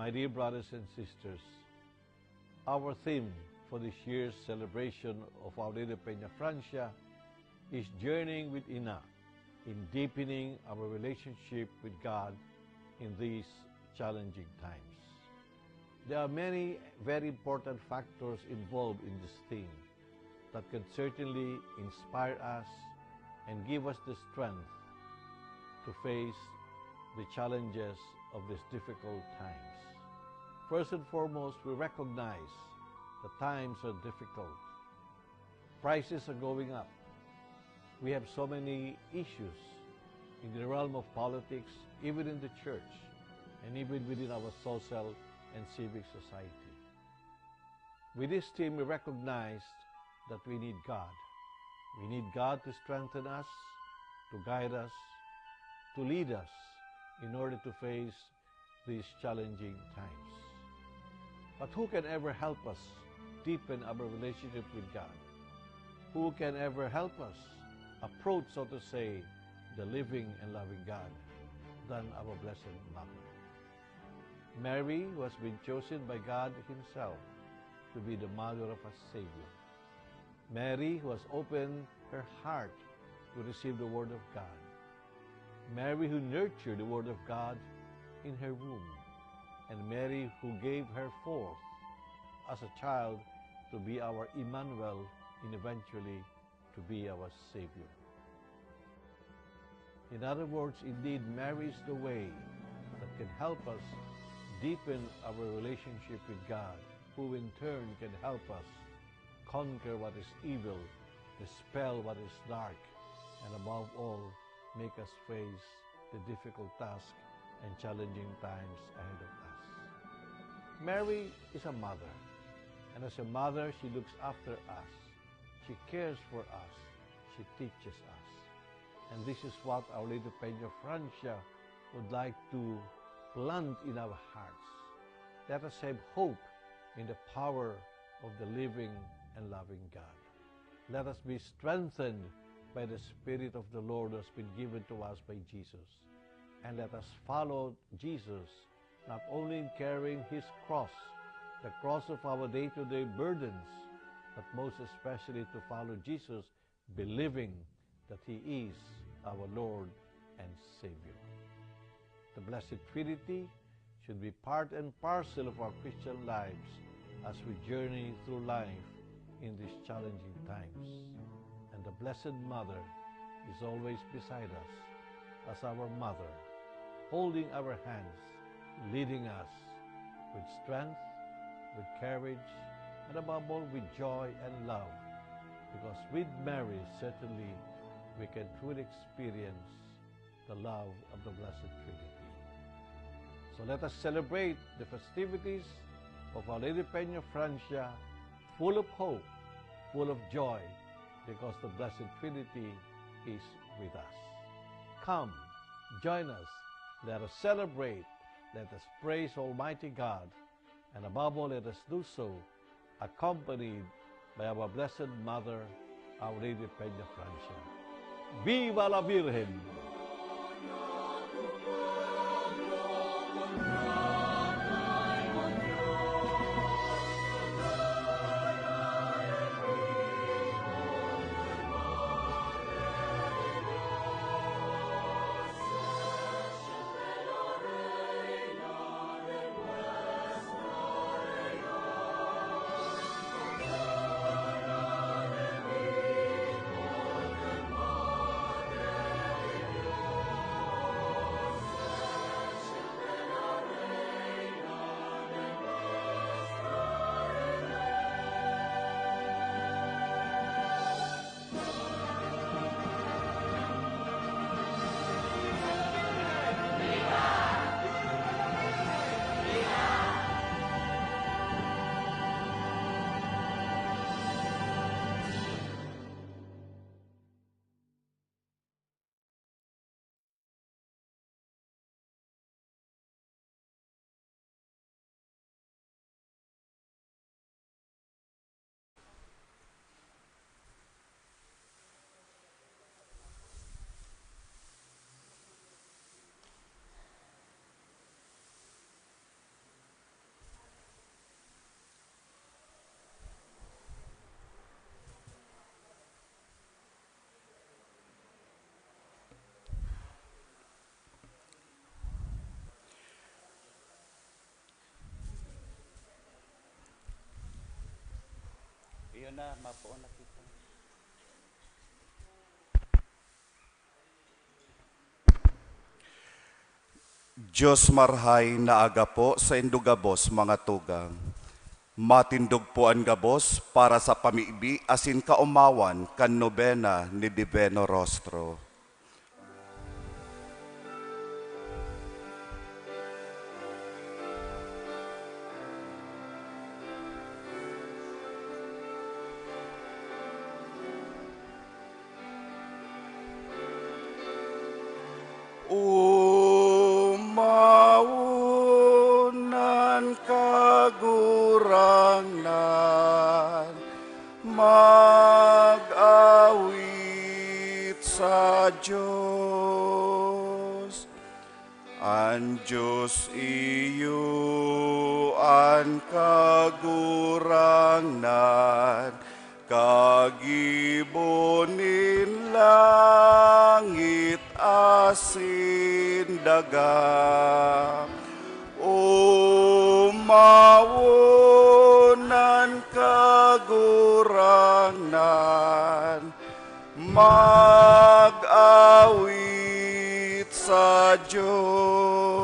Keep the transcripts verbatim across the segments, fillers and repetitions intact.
My dear brothers and sisters, our theme for this year's celebration of Our Lady of Peñafrancia is Journeying with Ina in Deepening Our Relationship with God in These Challenging Times. There are many very important factors involved in this theme that can certainly inspire us and give us the strength to face the challenges of these difficult times. First and foremost, we recognize that times are difficult. Prices are going up. We have so many issues in the realm of politics, even in the church, and even within our social and civic society. With this theme, we recognize that we need God. We need God to strengthen us, to guide us, to lead us in order to face these challenging times. But who can ever help us deepen our relationship with God? Who can ever help us approach, so to say, the living and loving God than our Blessed Mother? Mary, who has been chosen by God Himself to be the mother of our Savior. Mary, who has opened her heart to receive the Word of God. Mary, who nurtured the Word of God in her womb. And Mary, who gave her forth as a child to be our Emmanuel and eventually to be our Savior. In other words, indeed, Mary is the way that can help us deepen our relationship with God, who in turn can help us conquer what is evil, dispel what is dark, and above all, make us face the difficult task and challenging times ahead of us. Mary is a mother, and as a mother, she looks after us, she cares for us, she teaches us. And this is what Our Lady of Peñafrancia would like to plant in our hearts. Let us have hope in the power of the living and loving God. Let us be strengthened by the Spirit of the Lord who has been given to us by Jesus. And let us follow Jesus, not only in carrying His cross, the cross of our day-to-day burdens, but most especially to follow Jesus, believing that He is our Lord and Savior. The Blessed Trinity should be part and parcel of our Christian lives as we journey through life in these challenging times. And the Blessed Mother is always beside us as our mother, holding our hands, leading us with strength, with courage, and above all with joy and love. Because with Mary, certainly, we can truly experience the love of the Blessed Trinity. So let us celebrate the festivities of Our Lady Peñafrancia, full of hope, full of joy, because the Blessed Trinity is with us. Come, join us. Let us celebrate. Let us praise Almighty God. And above all, let us do so accompanied by our Blessed Mother, Our Lady of Peñafrancia. Viva la Virgen! Na, mapoon na kita. Diyos marhay na aga po saindo gabos, mga tugang. Matindog po an gabos para sa pamibi asin kaomawan kan nobena ni Divino Rostro. Umawon an Kagurangnan, mag-awit sa Dios. An Dios iyo an Kagurangnan, kagibo nin langit asin daga. Umawon an Kagurangnan, mag-awit sa Dios.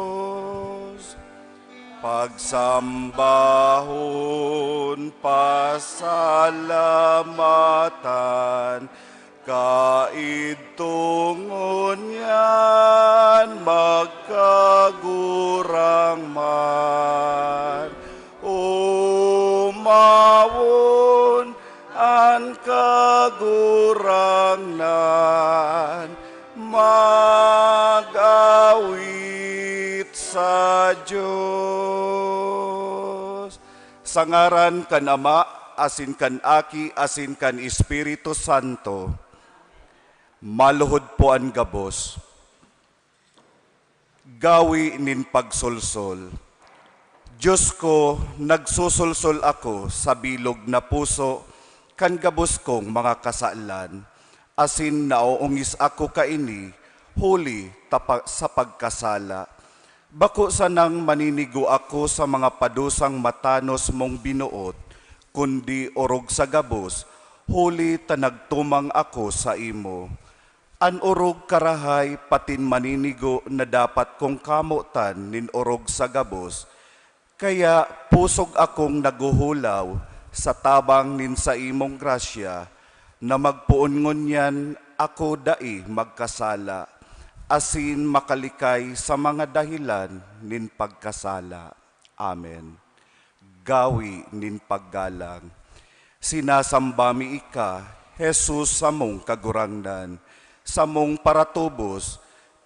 Pagsambahon, pasalamatan, kaidto ngunyan magkagurang man. Umawon an Kagurangnan, mag-awit sa Dios. Sa ngaran kan Ama, asin kan Aki, asin kan Espiritu Santo. Maluhod po an gabos. Gawi nin pagsolsol. Dios ko, nagsosolsol ako sa bilog na puso kan gabos kong mga kasalan, asin naoongis ako kaini huli ta pa, sa pagkasala. Bako sanang maninigo ako sa mga padusang matanos mong binoot, kundi orog sa gabos, huli ta nagtumang ako saimo. An orog karahay patin maninigo na dapat kong kamotan nin orog sa gabos. Kaya pusog akong naghuhulaw sa tabang nin saimong grasya, na magpoon ngunyan ako dai magkasala, asin makalikay sa mga dahelan nin pagkasala. Amen. Gawi nin paggalang. Sinasamba mi ika, Jesus, samong Kagurangnan, samong paratubos,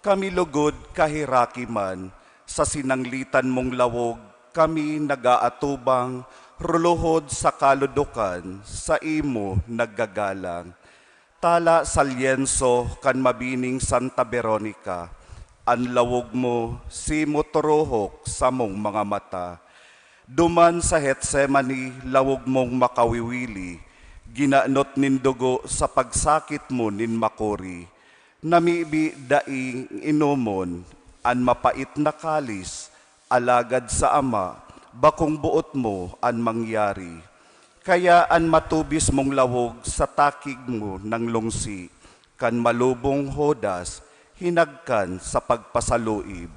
kami lugod kaheraki man, sa sinanglitan mong lawog kami nag-aatubang, ruluhod sa kaludokan, saimo naggagalang. Tala sa lyenso kan mabining Santa Veronica, an lawog mo, simot rohok samong mga mata. Duman sa Getsemani, lawog mong makawiwili, ginanot nin dugo sa pagsakit mo nin makuri. Namibi daing inomon an mapait na kalis, alagad sa Ama, bakong boot mo an mangyari. Kaya an matubis mong lawog sa takig mo nanglungsi, kan malubong Judas, hinagkan sa pagpasaluib.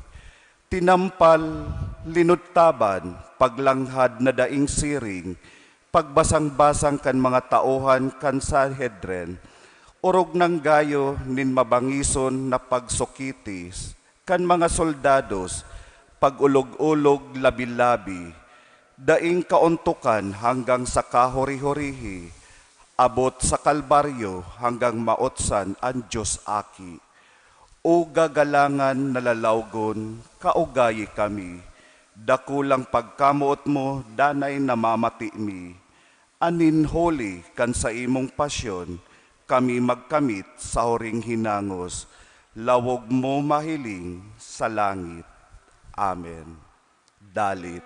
Tinampal, linudtaban, paglanghad na daing siring, pagbasang-basang kan mga taohan kan Sanhedrin, orog nang gayo nin mabangison na pagsukitis kan mga soldados, pag-ulog-ulog, labi-labi, daing kaontokan hanggang sa kahuri-hurihi, abot sa Kalbaryo hanggang maotsan an Dios Aki. O gagalangan na lalawgon, kaugayi kami, dakulang pagkamoot mo danay namamati mi. Asin huli kan saimong pasyon, kami magkamit sa huring hinangos, lawog mo mahiling sa langit. Amen. Dalit.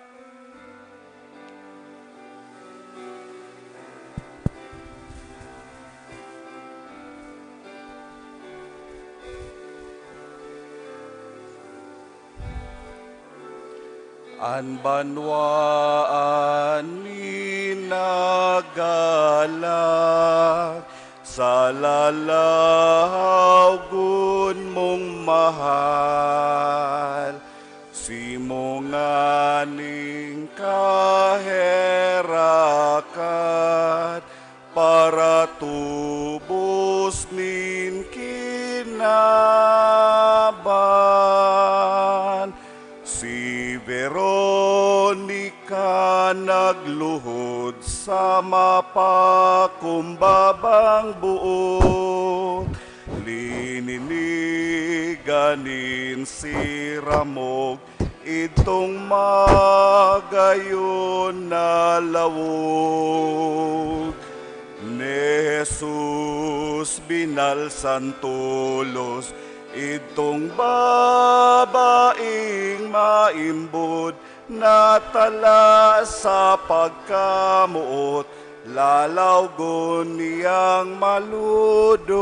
An banwaan minagalang sa lalawgon mong mahal. Simo nganing kaherakan, paratubos nin kinaban. Si Veronica nagluhod sa mapakumbabang boot, lininigan nin siramog idtong magayon na lawog. Ni Jesus binalsan tolos idtong babaeng maimbod, natala sa pagkamoot, lalawgon niyang malodog.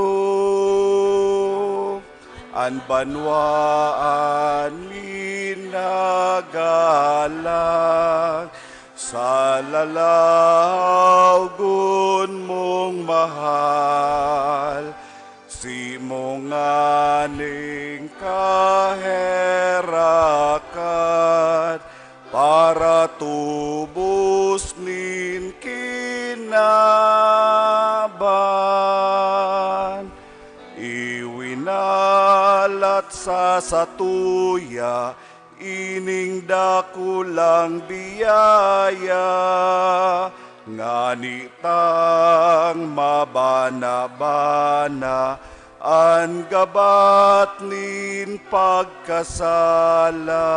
An banwaan minagalang sa lalawgon mong mahal. Simo nganing kaherakan, paratubos nin kinaban. Iwinalat sa satuya ining dakulang biyaya, ngani tang mabana-bana an gabat nin pagkasala.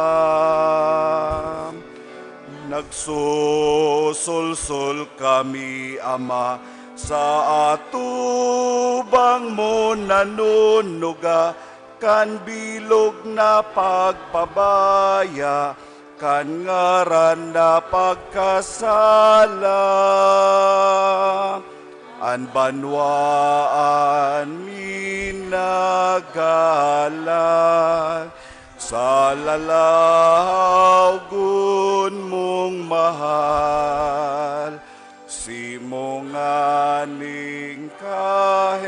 Nagsusulsol kami, Ama, sa atubang mo nanunuga, kan bilog na pagpabaya, kan ngaran na pagkasala. An banwaan minagalang sa lalawgon mong mahal. Simo nganing kaherakan,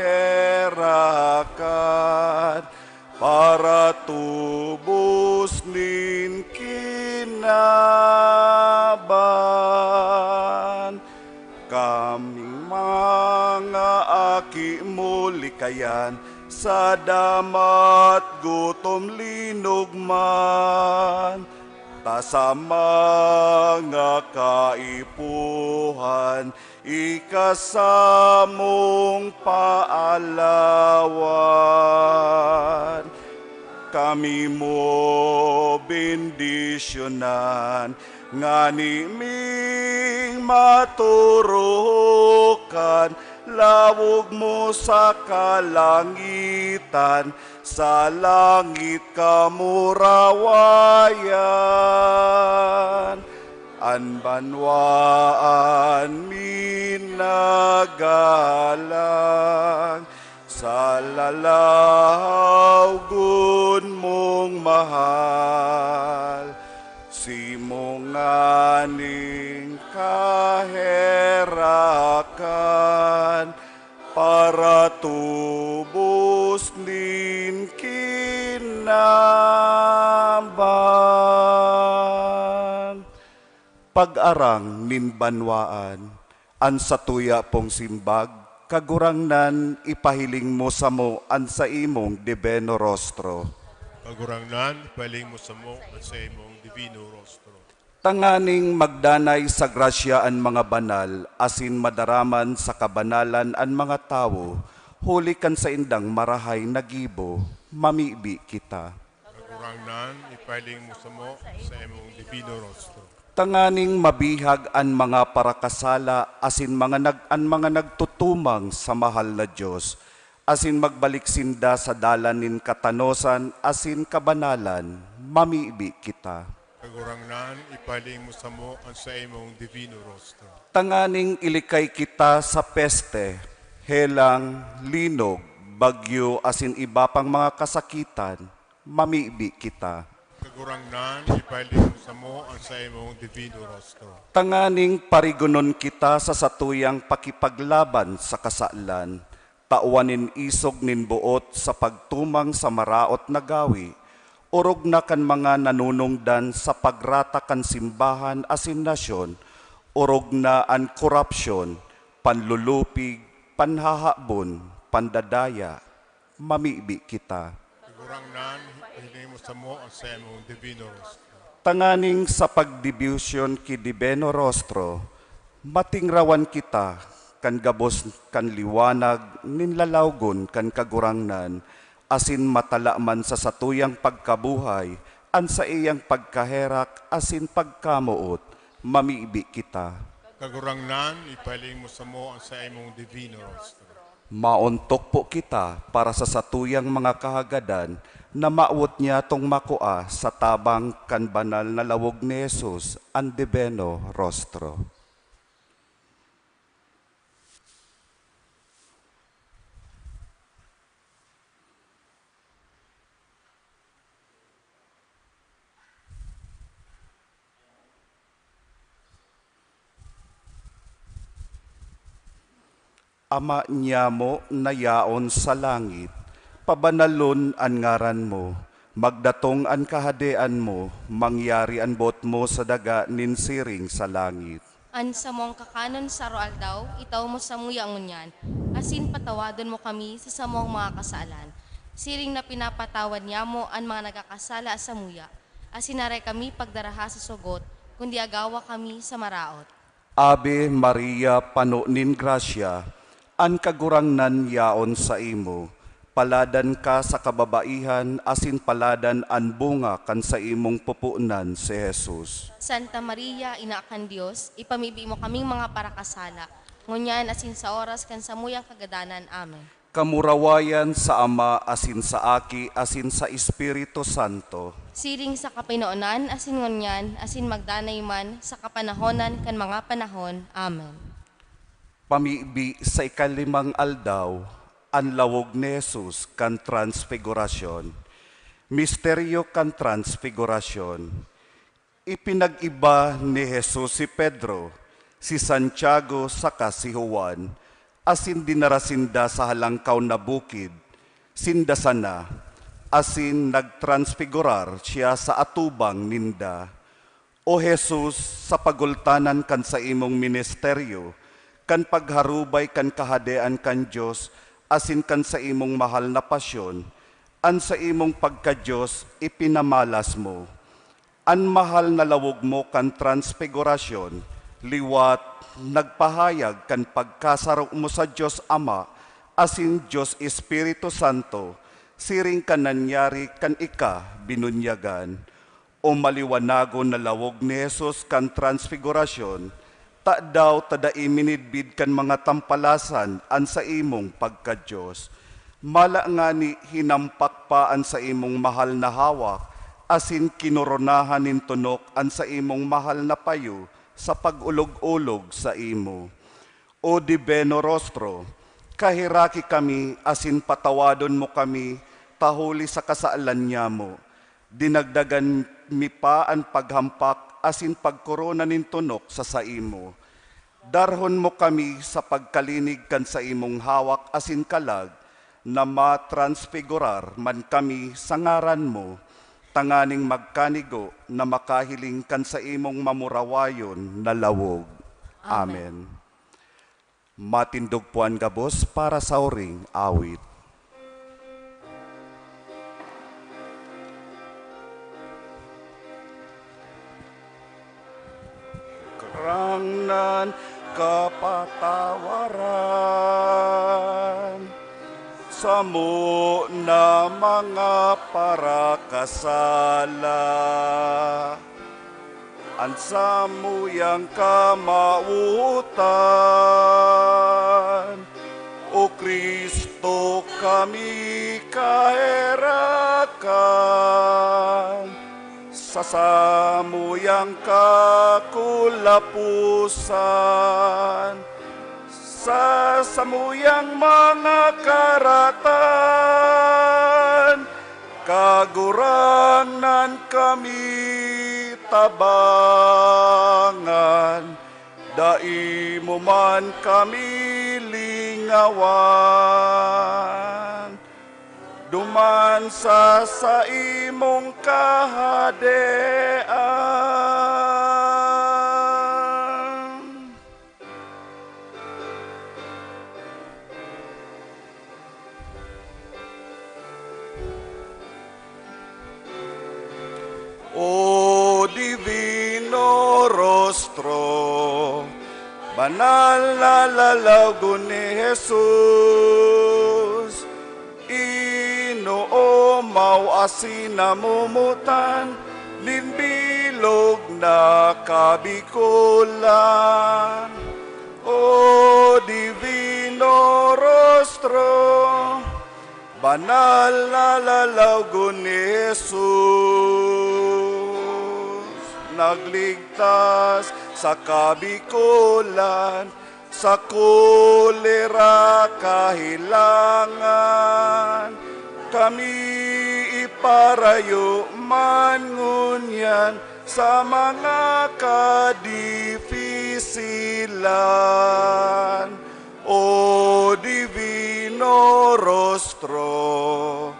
paratubos nin kinaban. Kaming mga aki mo likayan, sa damat gutom linog man, ta sa mga kaipuhan ika samong paalawan. Kami mo bendisyonan, ngani ming maturukan, lawog mo sa kalangitan, sa langit kamo rawayan. An banwaan minagalang sa lalawgon mong mahal. Simo nganing kaherakan, paratubos nin kinaban. Pag-arang nin banwaan, an satuya pong simbag, Kagurangnan, ipahiling mo samo an saimong dibino rostro. Kagurangnan, ipahiling mo samo an saimong dibino rostro. Tanganing magdanay sa grasya an mga banal, asin madaraman sa kabanalan an mga tawo, huli kan saindang marahay na gibo, mamibi kita. Kagurangnan, ipahiling mo samo sa imong dibino rostro. Tanganing mabihag an mga parakasala asin mga nag-, an mga nagtutumang sa mahal na Dios, asin magbalik sinda sa dalan nin katanosan asin kabanalan, mamibi kita. Kagurangnan, ipahiling mo samo an saimong dibino rostro. Tanganing ilikay kita sa peste, helang, linog, bagyo, asin iba pang mga kasakitan, mamibi kita. Kagurangnan, ipahiling mo samo an saimong divino rostro. Tanganing parigonon kita sa satuyang pakipaglaban sa kasalan, tawan nin isog nin boot sa pagtumang sa maraot na gawi, orog na kan mga nanunungdan sa pagrata kan simbahan asin nasyon, orog na an korapsyon, panlulupig, panhahabon, pandadaya. Mamibi kita. Kagurangnan, ipahiling mo samo an saimong divino rostro. Tanganing sa pagdebosyon ki Divino Rostro, matingrawan kita kan gabos kan liwanag nin lalawgon kan Kagurangnan, asin matala man sa satuyang pagkabuhay an saiyang pagkaherak asin pagkamoot. Mamibi kita. Kagurangnan, ipahiling mo samo an saimong divino rostro. Maontok po kita para sa satuyang mga kahagadan na mawot niyatong makua sa tabang kan banal na lawog ni Jesus, an Divino Rostro. Ama nyamo na yaon sa langit, pabanalon an ngaran mo. Magdatong an Kahadean mo, mangyari an boot mo sa daga nin siring sa langit. An samong kakanon sa aroaldaw, itao mo samuya ngunyan, asin patawadon mo kami sa samong mga kasalan, siring na pinapatawad nyamo an mga nagkakasala samuya, asin aray kami pagdaraha sa sugot, kundi agawa kami sa maraot. Ave Maria, pano nin grasya, an Kagurangnan yaon saimo. Paladan ka sa kababaihan, asin paladan an bunga kan saimong pupunan, si Jesus. Santa Maria, Ina kan Dios, ipamibi mo kaming mga parakasala, ngunyan asin sa oras kan samuyang kagadanan. Amen. Kamurawayan sa Ama, asin sa Aki, asin sa Espiritu Santo. Siring sa kapinonan, asin ngunyan, asin magdanay man, sa kapanahonan kan mga panahon. Amen. Pamibi sa ikalimang aldaw, an lawog ni Jesus kan Transfigurasyon. Misteryo kan Transfigurasyon. Ipinag-iba ni Jesus si Pedro, si Santiago, saka si Juan, asin dinara sinda sa halangkaw na bukid. Sinda sana, asin nagtransfigurar siya sa atubang ninda. O Jesus, sa pagultanan kan saimong ministeryo, kan pagharubay kan Kahadean kan Dios asin kan saimong mahal na pasyon, an saimong pagka-Dios ipinamalas mo. An mahal na lawog mo kan Transfigurasyon liwat nagpahayag kan pagkasaro mo sa Dios Ama asin Dios Espiritu Santo, siring kan nanyari kan ika binunyagan. O maliwanagon na lawog ni Jesus kan Transfigurasyon, tadaw ta dai minidbid kan mga tampalasan an saimong pagka-Dios. Mala ngani hinampak pa an saimong mahal na hawak asin kinoronahan nin tunok an saimong mahal na payo sa pag-olog-olog saimo. O Divino Rostro, kaheraki kami asin patawadon mo kami ta huli sa kasalan nyamo. Dinagdagan mi pa an paghampak asin pagkorona nin tunok sa saimo. Darhon mo kami sa pagkalinig kan saimong hawak asin kalag, na matransfigurar man kami sa ngaran mo, tanganing magkanigo na makahiling kan saimong mamurawayon na lawog. Amen. Amen. Matindog po an gabos para sa huring awit. Kagurangnan, kapatawaran samo na mga parakasala. An samuyang kamawotan, O Cristo, kami kaherakan, sa samuyang kakulaposan, sa samuyang mga karatan, Kagurangnan, kami tabangan, dai mo man kami lingawan, duman sa saimong kahadean. O Divino Rostro, banal na lalawgon ni Jesus, inoomaw asin namomotan nin bilog na kabikolan. O Divino Rostro, banal na lalawgon ni Jesus, nagligtas sa kabikolan, sa kolera kahilangan. Kami iparayo man ngunyan sa mga kadifisilan. O Divino Rostro,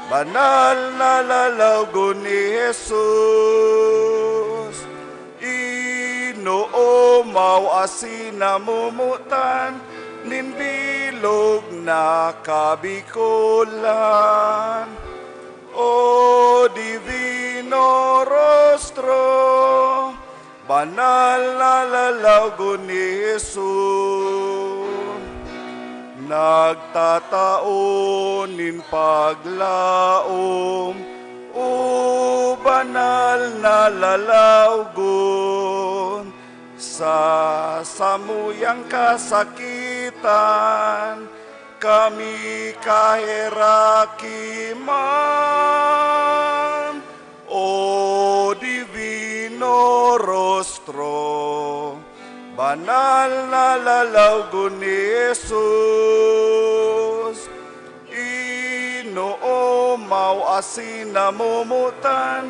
banal na lalawgon ni Jesus, inoomaw asin namomotan nin bilog na kabikolan. O Divino Rostro, banal na lalawgon ni Jesus, nagtatao nin paglaom, o banal na lalawgon, sa samuyang kasakitan kami kaheraki man. O Divino Rostro, banal na lalawgon ni Jesus, inoomaw asin namomotan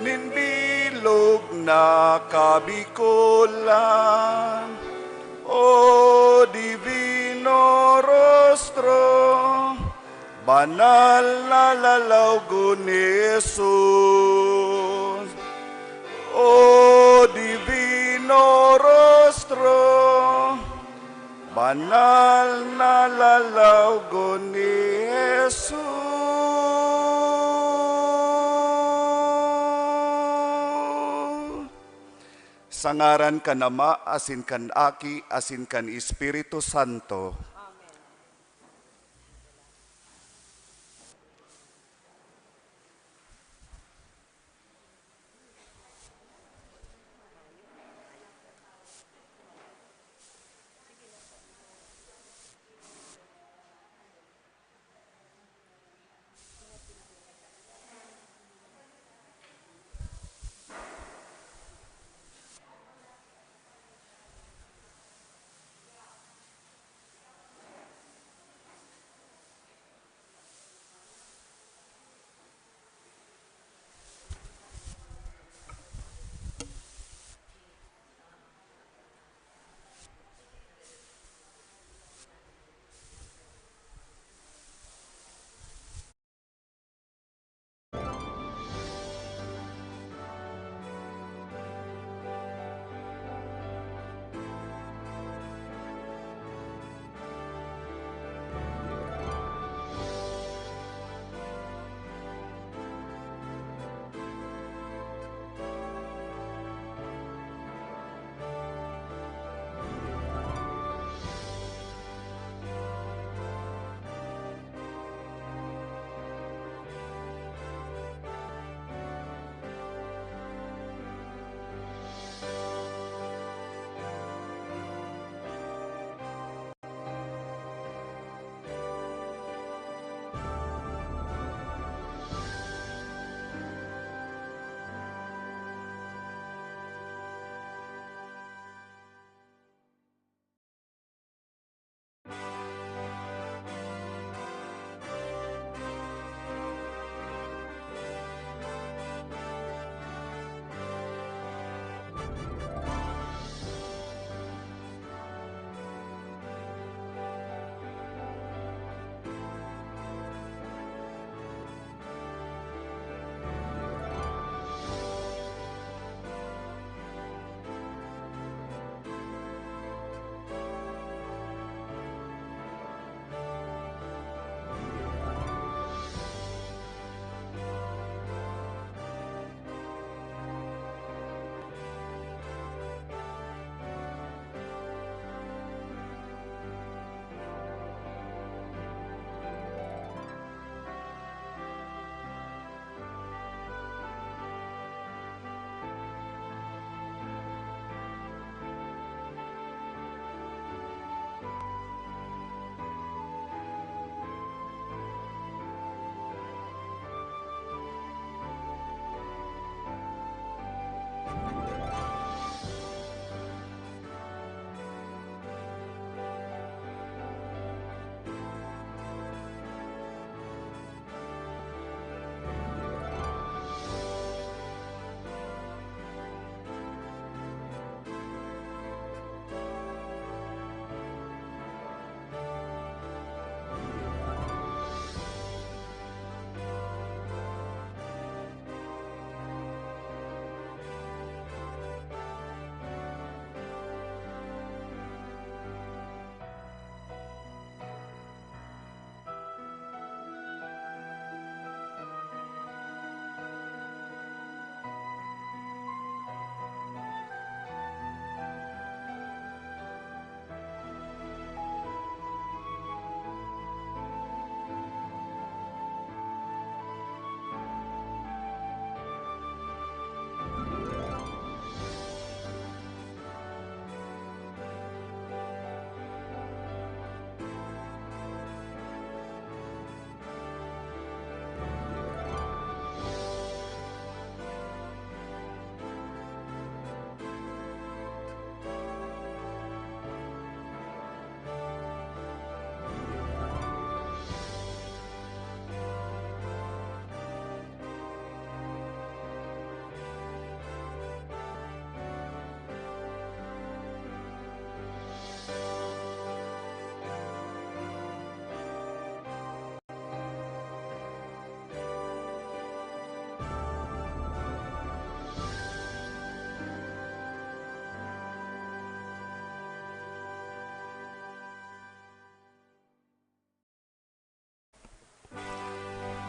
nin bilog na kabikolan. O Divino Rostro, banal na lalawgon ni Jesus. O Divino Rostro, banal na lalawgon ni Jesus. Sa ngaran kan Ama, asin kan Aki, asin kan Espiritu Santo.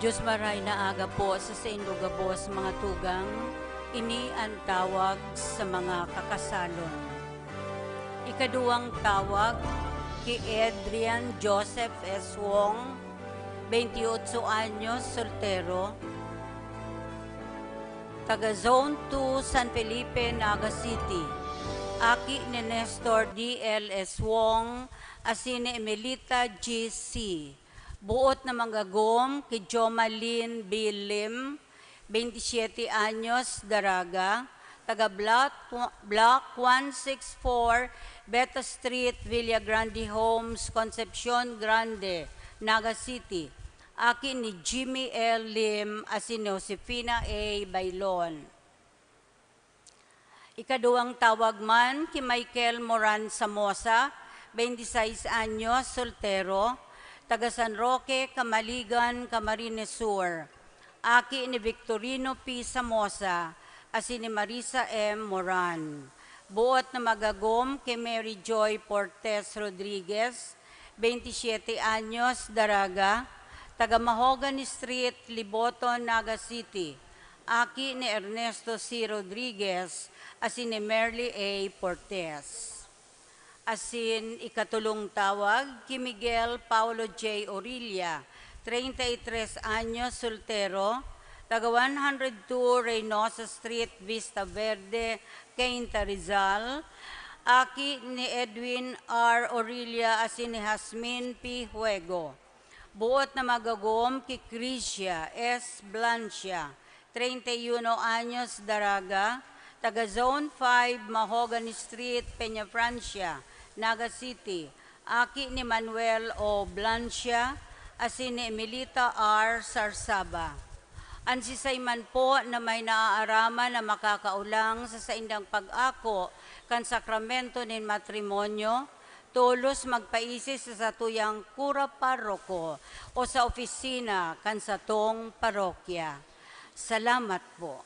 Diyos maray na aga po sa saindo gabos, mga tugang. Ini an tawag sa mga kakasalon. Ikaduwang tawag ki Adrian Joseph S. Wong, bentiocho anyos, soltero, taga Zone two, San Felipe, Naga City. Aki ni Nestor D L S Wong asin ni Emelita G C. Buot na manggagom ki Jomalyn B. Lim, bentisiete anyos, daraga, taga Block, Block one six four, Beta Street, Villa Grande Homes, Concepcion Grande, Naga City. Aki ni Jimmy L. Lim asin ni Josefina A. Bailon. Ikaduwang tawag man ki Michael Moran Samosa, bentisiete anyos, soltero, taga San Roque, Camaligan, Camarines Sur. Aki ni Victorino P. Samosa asin ni Marisa M. Moran. Buot na magagom ki Mary Joy Portes Rodriguez, bentisiete anyos, daraga, taga Mahogany Street, Liboton, Naga City. Aki ni Ernesto C. Rodriguez asin ni Merly A. Portes. Asin ikatolong tawag ki Miguel Paulo J. Orilla, treinta y tres anyos, soltero, taga one hundred two Reynosa Street, Vista Verde, Cainta, Rizal. Aki ni Edwin R. Orilla asin ni Jasmine P. Juego. Buot na magagom ki Crisia S. Blancia, treinta y uno anyos, daraga, taga Zone five, Mahogany Street, Peñafrancia, Naga City. Aki ni Manuel O. Blancia asin ni Emilita R. Sarsaba. An siisay man po na may naaaraman na makakaolang sa saindang pag-ako kan sakramento nin matrimonyo, tolos magpaisi sa satuyang kura paroko o sa opisina kan satong parokya. Salamat po.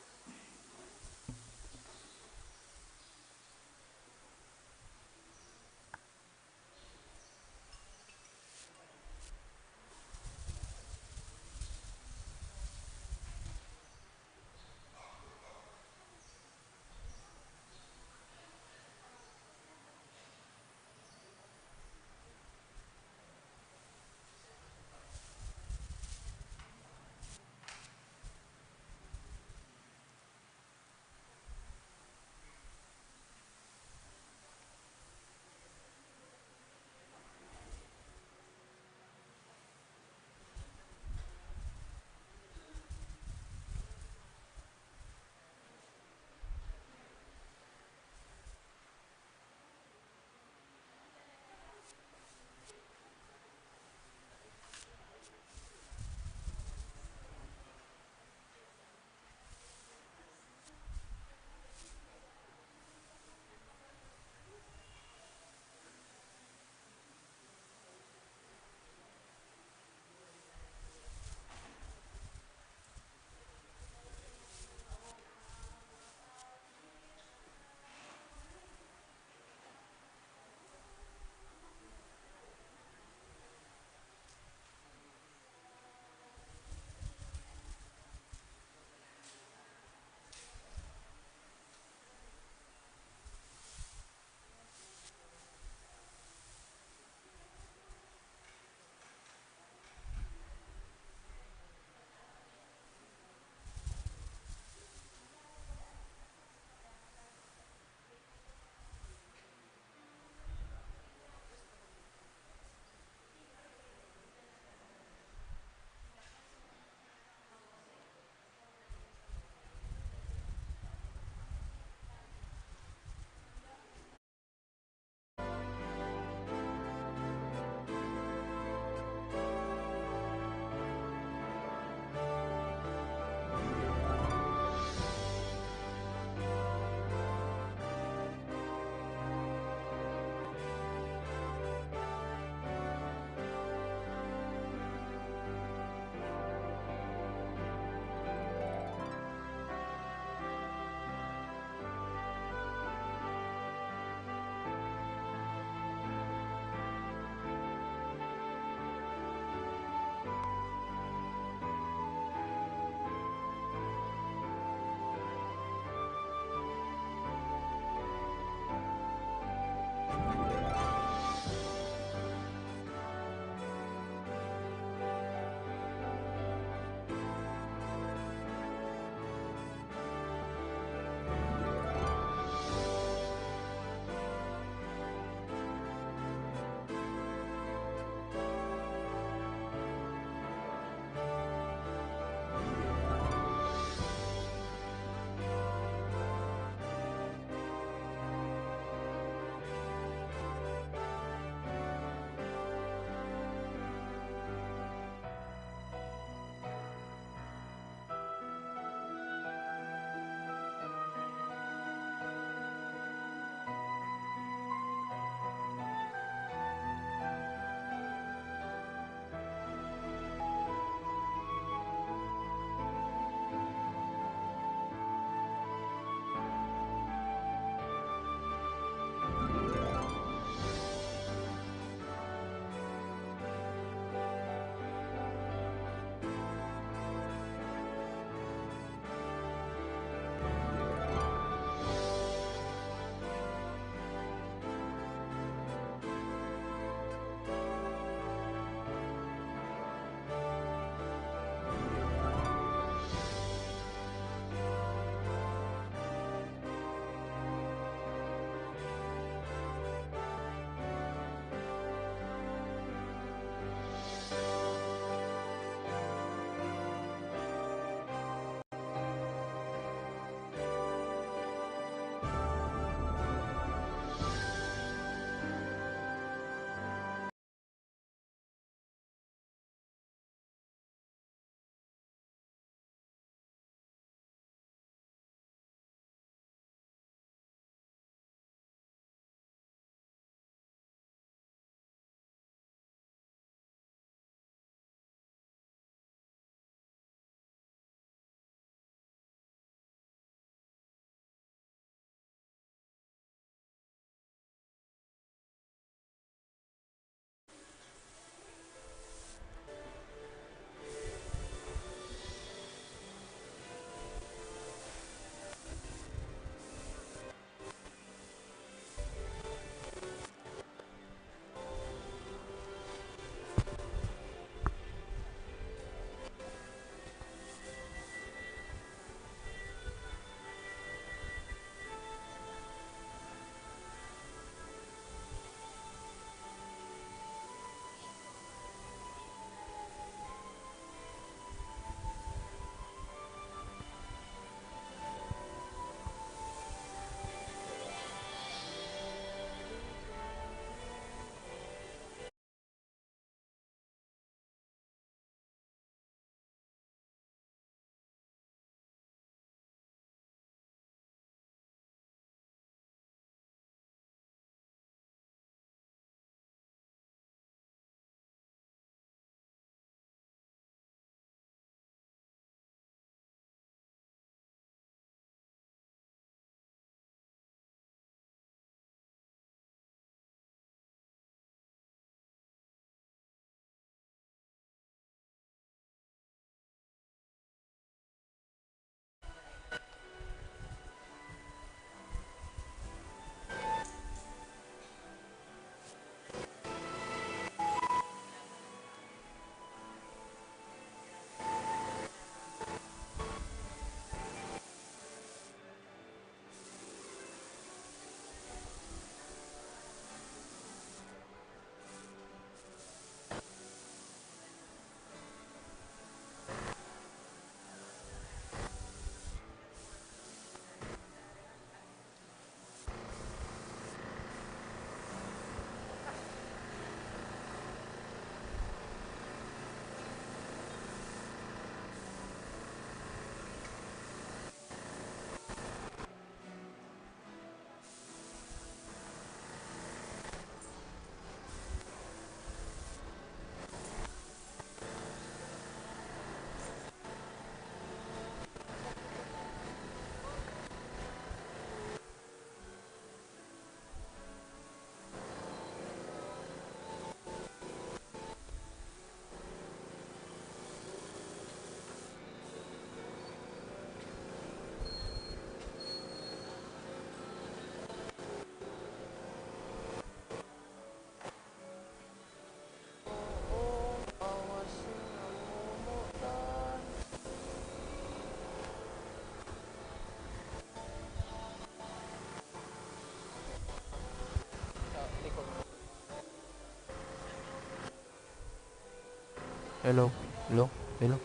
Hello, hello, hello.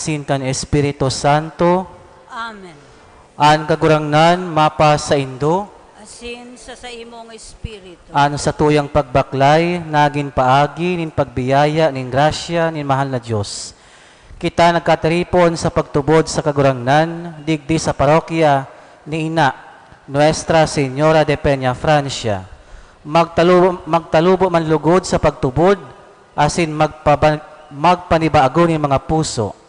Asin kan Espiritu Santo. Amen. An Kagurangnan mapasaindo. Asin sa saimong espiritu. An satuyang pagbaklay nagin paagi nin pagbiyaya nin grasya nin mahal na Dios. Kita nagkatiripon sa pagtubod sa Kagurangnan digdi sa parokya ni Ina, Nuestra Señora de Peña Francia. Magtalu-, magtalubo man lugod sa pagtubod asin magpaba-, magpanibago nin mga puso.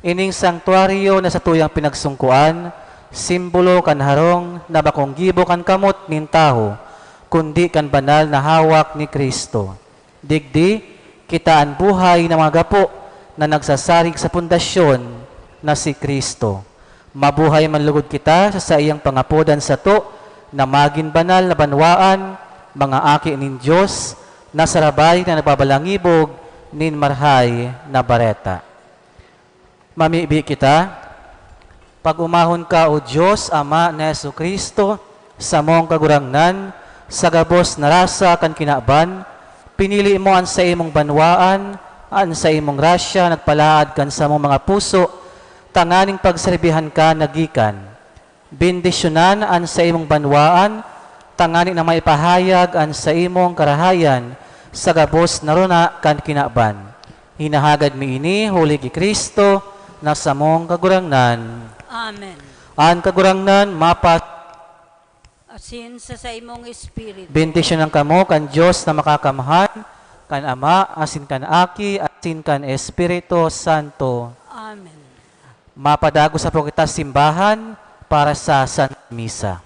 Ining sangtuaryo na satuyang pinagsungkoan, simbolo kan harong na bakong gibo kan kamot nin tawo, kundi kan banal na hawak ni Cristo. Digdi, kita an buhay na mga gapo na nagsasarig sa pundasyon na si Cristo. Mabuhay man lugod kita sa saiyang pangapodan sato na magin banal na banwaan, mga aki nin Dios, na sarabay na nagbabalangibog nin Marahay na Bareta. Mamibi kita. Pag-omahon ka, O Dios, Ama ni Jesu-Cristo, samong Kagurangnan, sa gabos na rasa kan kinaban, pinili mo an saimong banwaan, an saimong grasya nagpalaad kan samong mga puso, tanganing pagserbihan ka na gikan. Bendisyonan an saimong banwaan, tangani na maipahayag an saimong karahayan sa gabos na rona kan kinaban. Hinahagad mi ini huli ki Cristo na samong Kagurangnan. Amen. An Kagurangnan mapa- Asin sa saimong espiritu. Bendisyonan kamo kan Dios na Makakamhan, kan Ama, asin kan Aki, asin kan Espiritu Santo. Amen. Mapadagos na po kita simbahan para sa Santa Misa.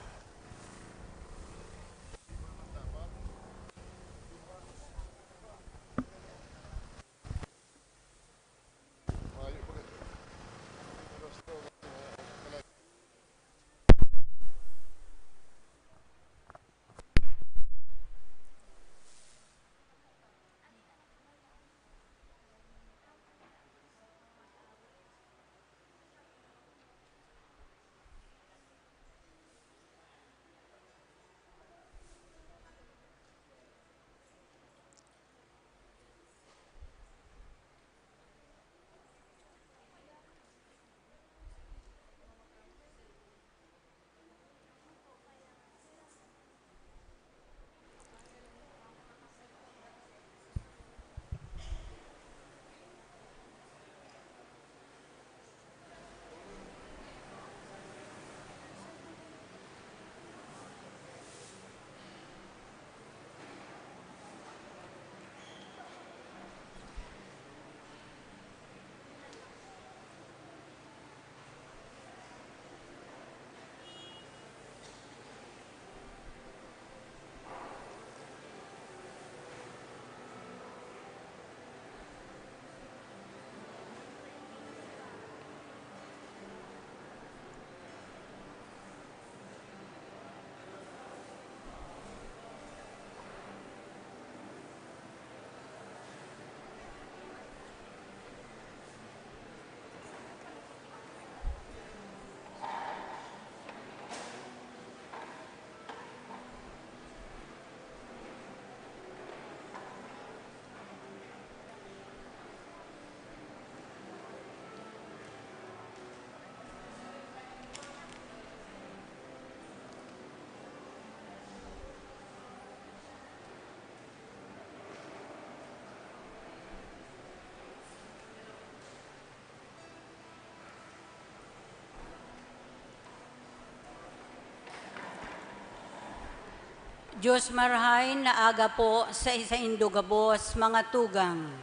Diyos marahay na aga po sa saindo gabos, mga tugang.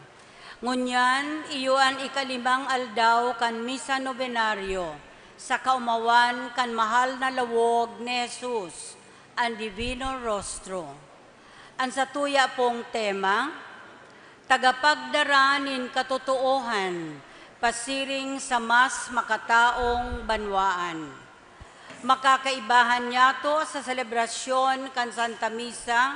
Ngunyan, iyo an ikalimang aldaw kan Misa Novenario sa kaomawan kan mahal na lawog ni Jesus, an Divino Rostro. An satuya pong tema, tagapagdara nin katotoohan pasiring sa mas makataong banwaan. Makakaibahan niyato sa selebrasyon kan Santa Misa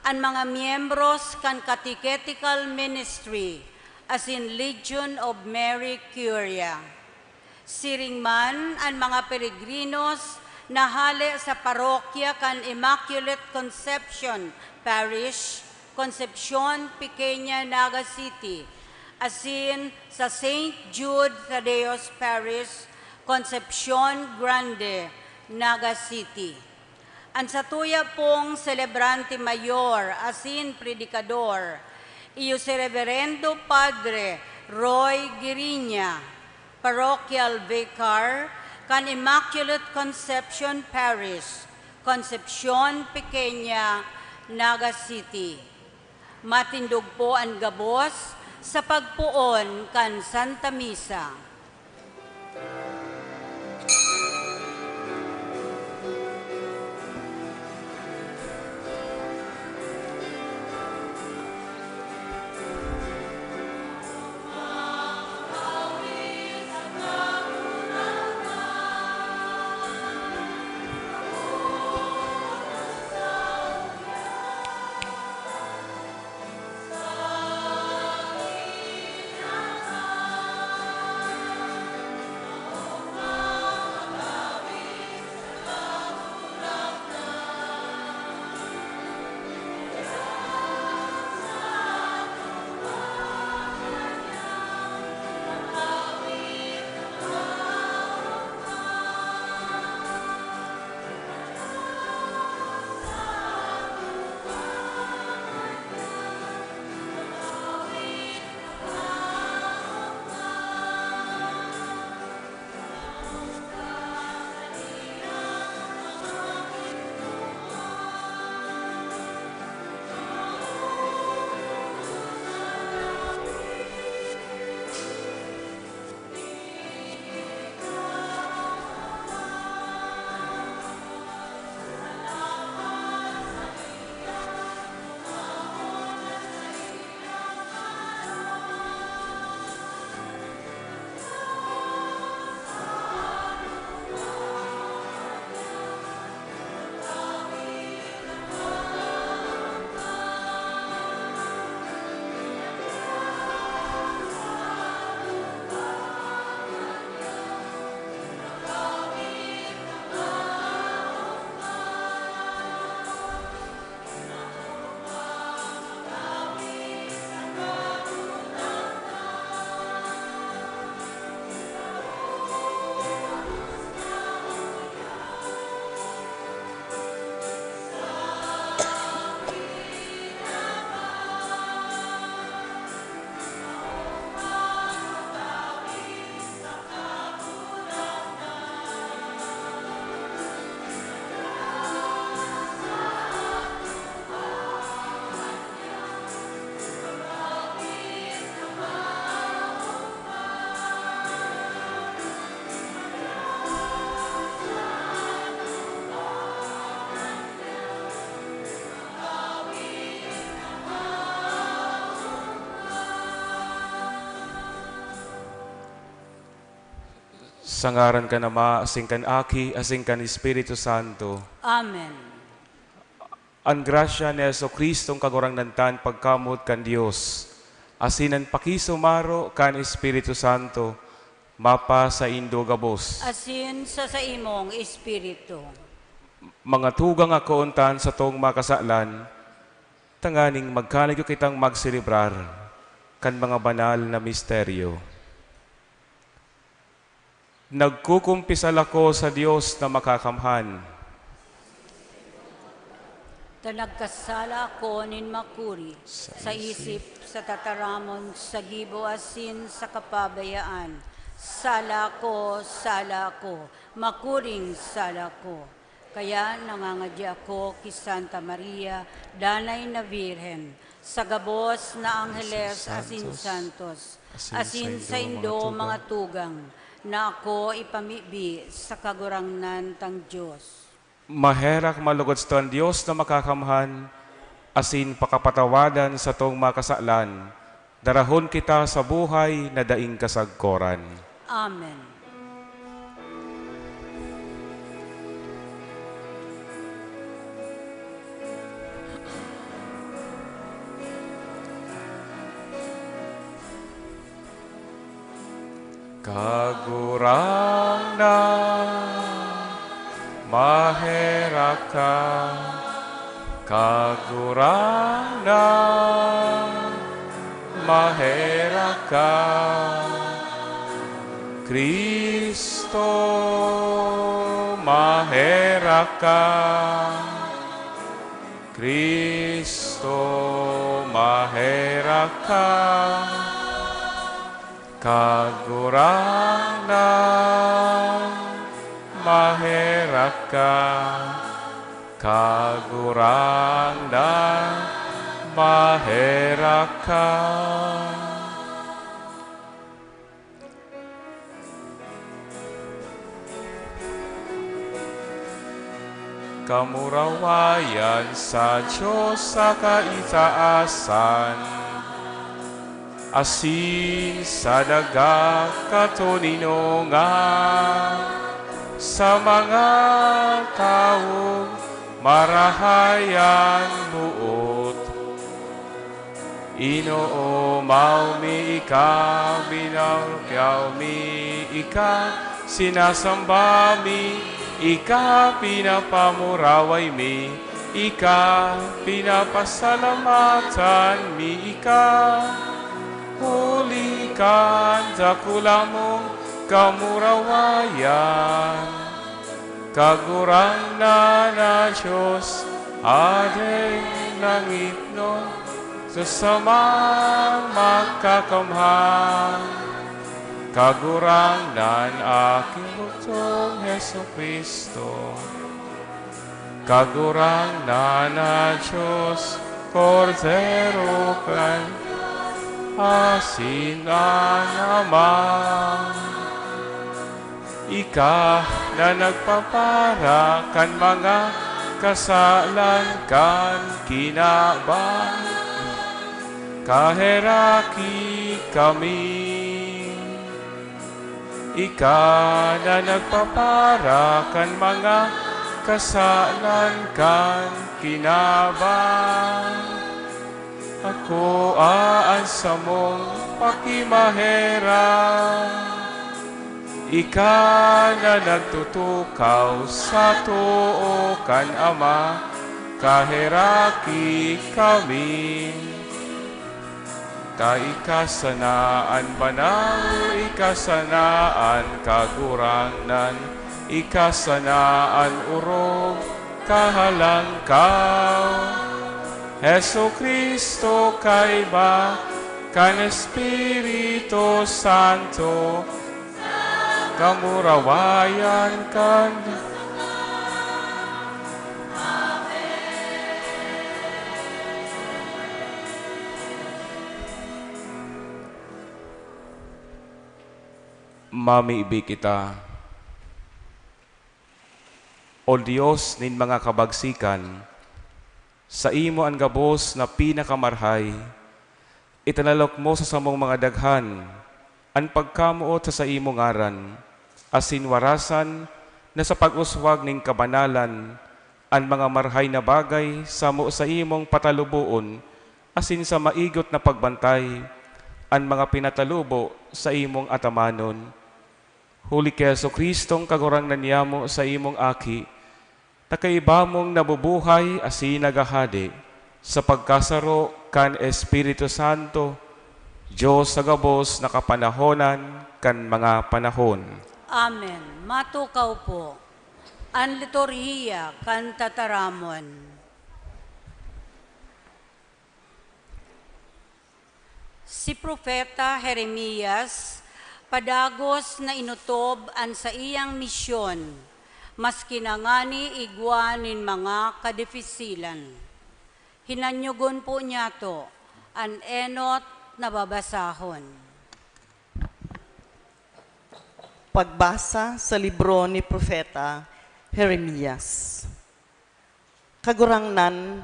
an mga miyembros kan Catechetical Ministry asin Legion of Mary Curia. Siring man an mga peregrinos na hale sa parokya kan Immaculate Conception Parish, Concepcion, Pequeña, Naga City, asin sa Saint Jude Thaddeus Parish, Concepcion Grande, Naga City. An satuya pong selebrante mayor asin predikador, iyo si Reverendo Padre Roy Guiriña, Parochial Vicar kan Immaculate Conception Parish, Concepcion Pequeña, Naga City. Matindog po an gabos sa pagpoon kan Santa Misa. Sa ngaran kan Ama, asin kan Aki, asin kan Espiritu Santo. Amen. An grasya ni Jesu-Cristong Kagurangnan ta, an pagkamoot kan Dios, asin an pakisumaro kan Espiritu Santo, mapasaindo gabos. Asin sa saimong espiritu. Mga tugang, akoon ta an satong mga kasalan, tanganing magkaligyo kitang magselebrar kan mga banal na misteryo. Nagkukumpisal ako sa Dios na Makakamhan. Ta nagkasala ako nin makuri, sa isip, sa tataramon, sa gibo, asin sa kapabayaan. Sala ko, sala ko, makuring sala ko. Kaya nangangadya ako ki Santa Maria, Danay na Birhen, sa gabos na angheles asin santos, asin saindo mga tugang, na ako ipamibi sa Kagurangnan tang Dios. Maherak malugod sato an Dios na Makakamhan, asin pakapatawadan satong mga kasalan, darahon kita sa buhay na daing kasagkoran. Amen. Kagurangnan, maherak ka. Kagurangnan, maherak ka. Cristo, maherak ka. Cristo, maherak ka. Kagurangnan, maherak ka. Kagurangnan, maherak ka. Kamurawayan sa Dios sa kaitaasan, asin sa daga katoninongan, sa mga tawong marahay an boot. Inoomaw mi ika, binabyaw mi ika, sinasamba mi ika, pinapamuraway mi ika, pinapasalamatan mi ika. Huli kan dakula mong kamurawayan, Kagurangnan na Dios, Hade ng langitnon, sa samang makakamhan, Kagurangnan, aking bugtong Jesu-Cristo. Kagurangnan na Dios, Kordero kan Dios, asin an Ama. Ika na nagpapara kan mga kasalan kan kinaban, kaheraki kami. Ika na nagpapara kan mga kasalan kan kinaban, akoa an samong pakimaherak. Ika na nagtutukaw sa too kan Ama, kaheraki kami. Ta ika sana an banal, ika sana an kagurangnan, ika sana an orog, kahalangkaw. Jesu-Cristo, kaiba kan Espiritu Santo, kamurawayan kan Mamibi kita. O Dios nin mga kabagsikan, saimo an gabos na pinakamarhay, itinalok mo sa samong mga daghan an pagkamoot sa saimong ngaran, asin warasan na sa pag-uswag nin kabanalan an mga marhay na bagay samo saimong pataluboon, asin sa maigot na pagbantay an mga pinatalubo saimong atamanon. Huli ki Jesu-Cristong Kagurangnan niyamo, saimong Aki, ta kaiba mong nabubuhay asin naghahade sa pagkasaro kan Espiritu Santo, Dios sa gabos na kapanahonan kan mga panahon. Amen. Matukaw po an liturhiya kan tataramon. Si Propeta Jeremias padagos na inotob an saiyang misyon. Maski na ngani igwa nin mga kadifisilan. Hinanyogon po niyato an enot na babasahon. Pagbasa sa libro ni Propeta Jeremias. Kagurangnan,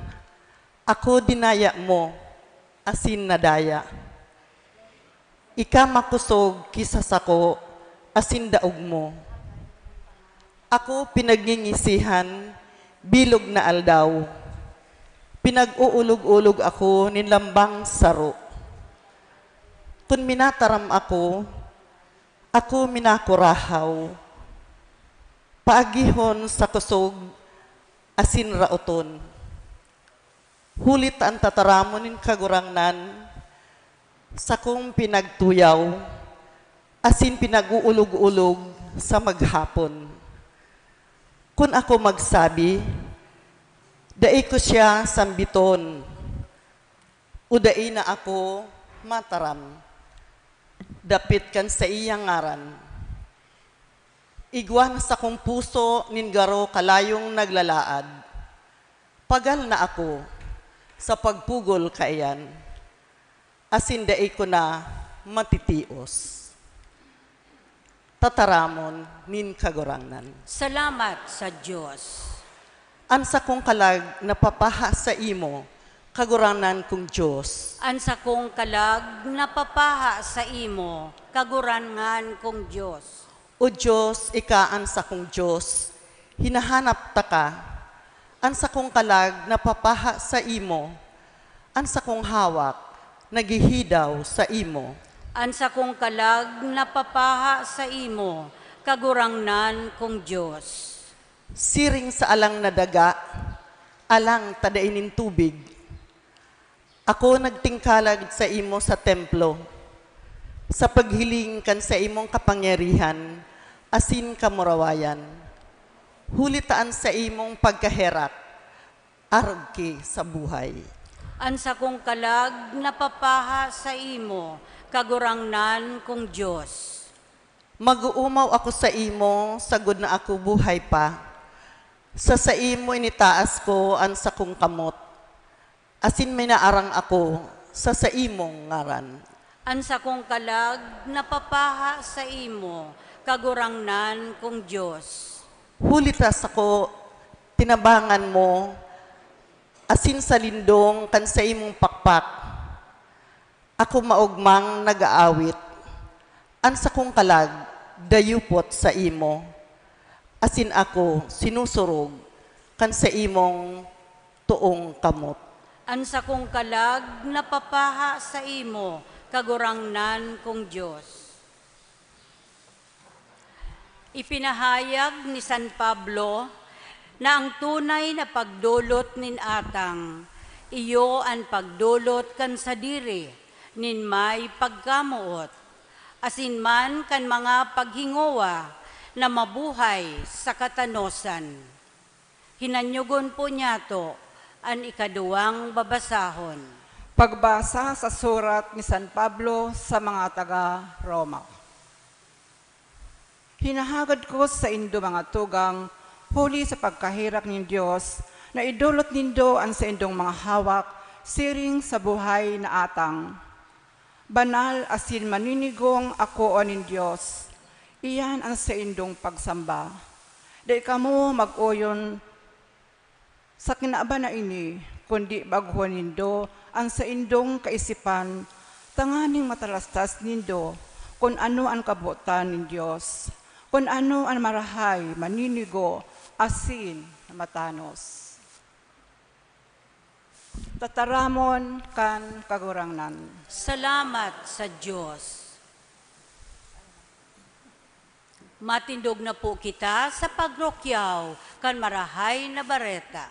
ako dinaya mo, asin nadaya. Ika makosog ki sa sako, asin daog mo. Ako pinagngingisihan, bilog na aldaw. Pinag-uulog-ulog ako nin lambang saro. Kun minataram ako, ako minakurahaw. Paagihon sa kosog asin raoton. Huli ta an tataramon nin Kagurangnan, sakong pinagtuyaw, asin pinag-uulog-ulog sa maghapon. Kun ako magsabi, dai ko siya sambiton, o dai na ako mataram, dapit kan saiyang ngaran. Igwa na sakong puso nin garo kalayong naglalaad. Pagal na ako sa pagpugol kaiyan, asin dai ko na matitios. Tataramon nin Kagurangnan. Salamat sa Dios. An sakong kalag napapaha saimo, Kagurangnan kong Dios. An sakong kalag napapaha saimo, Kagurangnan kong Dios. O Dios, ika an sakong Dios, hinahanap taka. An sakong kalag napapaha saimo, an sakong hawak naghihidaw saimo. An sakong kalag napapaha saimo, Kagurangnan kong Dios. Siring sa alang na daga, alang ta dai nin tubig. Ako nagtingkalag saimo sa templo, sa paghiling kan saimong kapangyarihan asin kamurawayan, huli ta an saimong pagkaherak arog ki sa buhay. An sakong kalag napapaha saimo, Kagurangnan kong Dios. Mag-oomaw ako saimo sagod na ako buhay pa. Sa saimo initaas ko an sakong kamot, asin minaarang ako sa saimong ngaran. An sakong kalag napapaha saimo, Kagurangnan kong Dios. Huli ta sako tinabangan mo, asin sa lindong kan saimong pakpak ako maogmang nag-aawit. An sakong kalag dayupot saimo, asin ako sinusurog kan saimong toong kamot. An sakong kalag napapaha saimo, Kagurangnan kong Dios. Ipinahayag ni San Pablo na ang tunay na pagdolot nin atang, iyo an pagdolot kan sadiri nin may pagkamoot, asin man kan mga paghingowa na mabuhay sa katanosan. Hinanyogon po niyato an ikaduwang babasahon. Pagbasa sa surat ni San Pablo sa mga taga Roma. Hinahagad ko saindo, mga tugang, huli sa pagkaherak nin Dios, na idolot nindo an saindong mga hawak siring sa buhay na atang. Banal asin maninigong akoon nin Dios, iyan an saindong pagsamba. Dai kamo mag-oyon sa kinaban na ini, kundi baghon nindo an saindong kaisipan, tanganing matalastas nindo kun ano an kabotan nin Dios, kun ano an marahay, maninigo, asin matanos. Tataramon kan Kagurangnan. Salamat sa Dios. Matindog na po kita sa pagrukyaw kan Marahay na Bareta.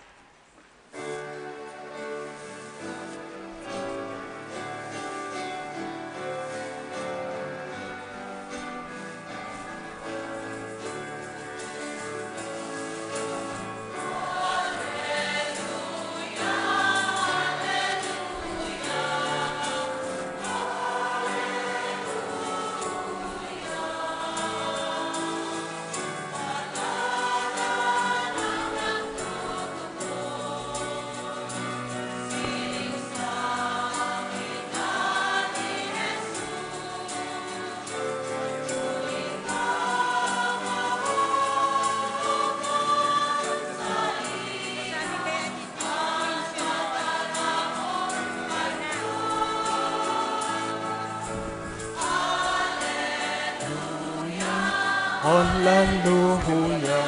Alleluia.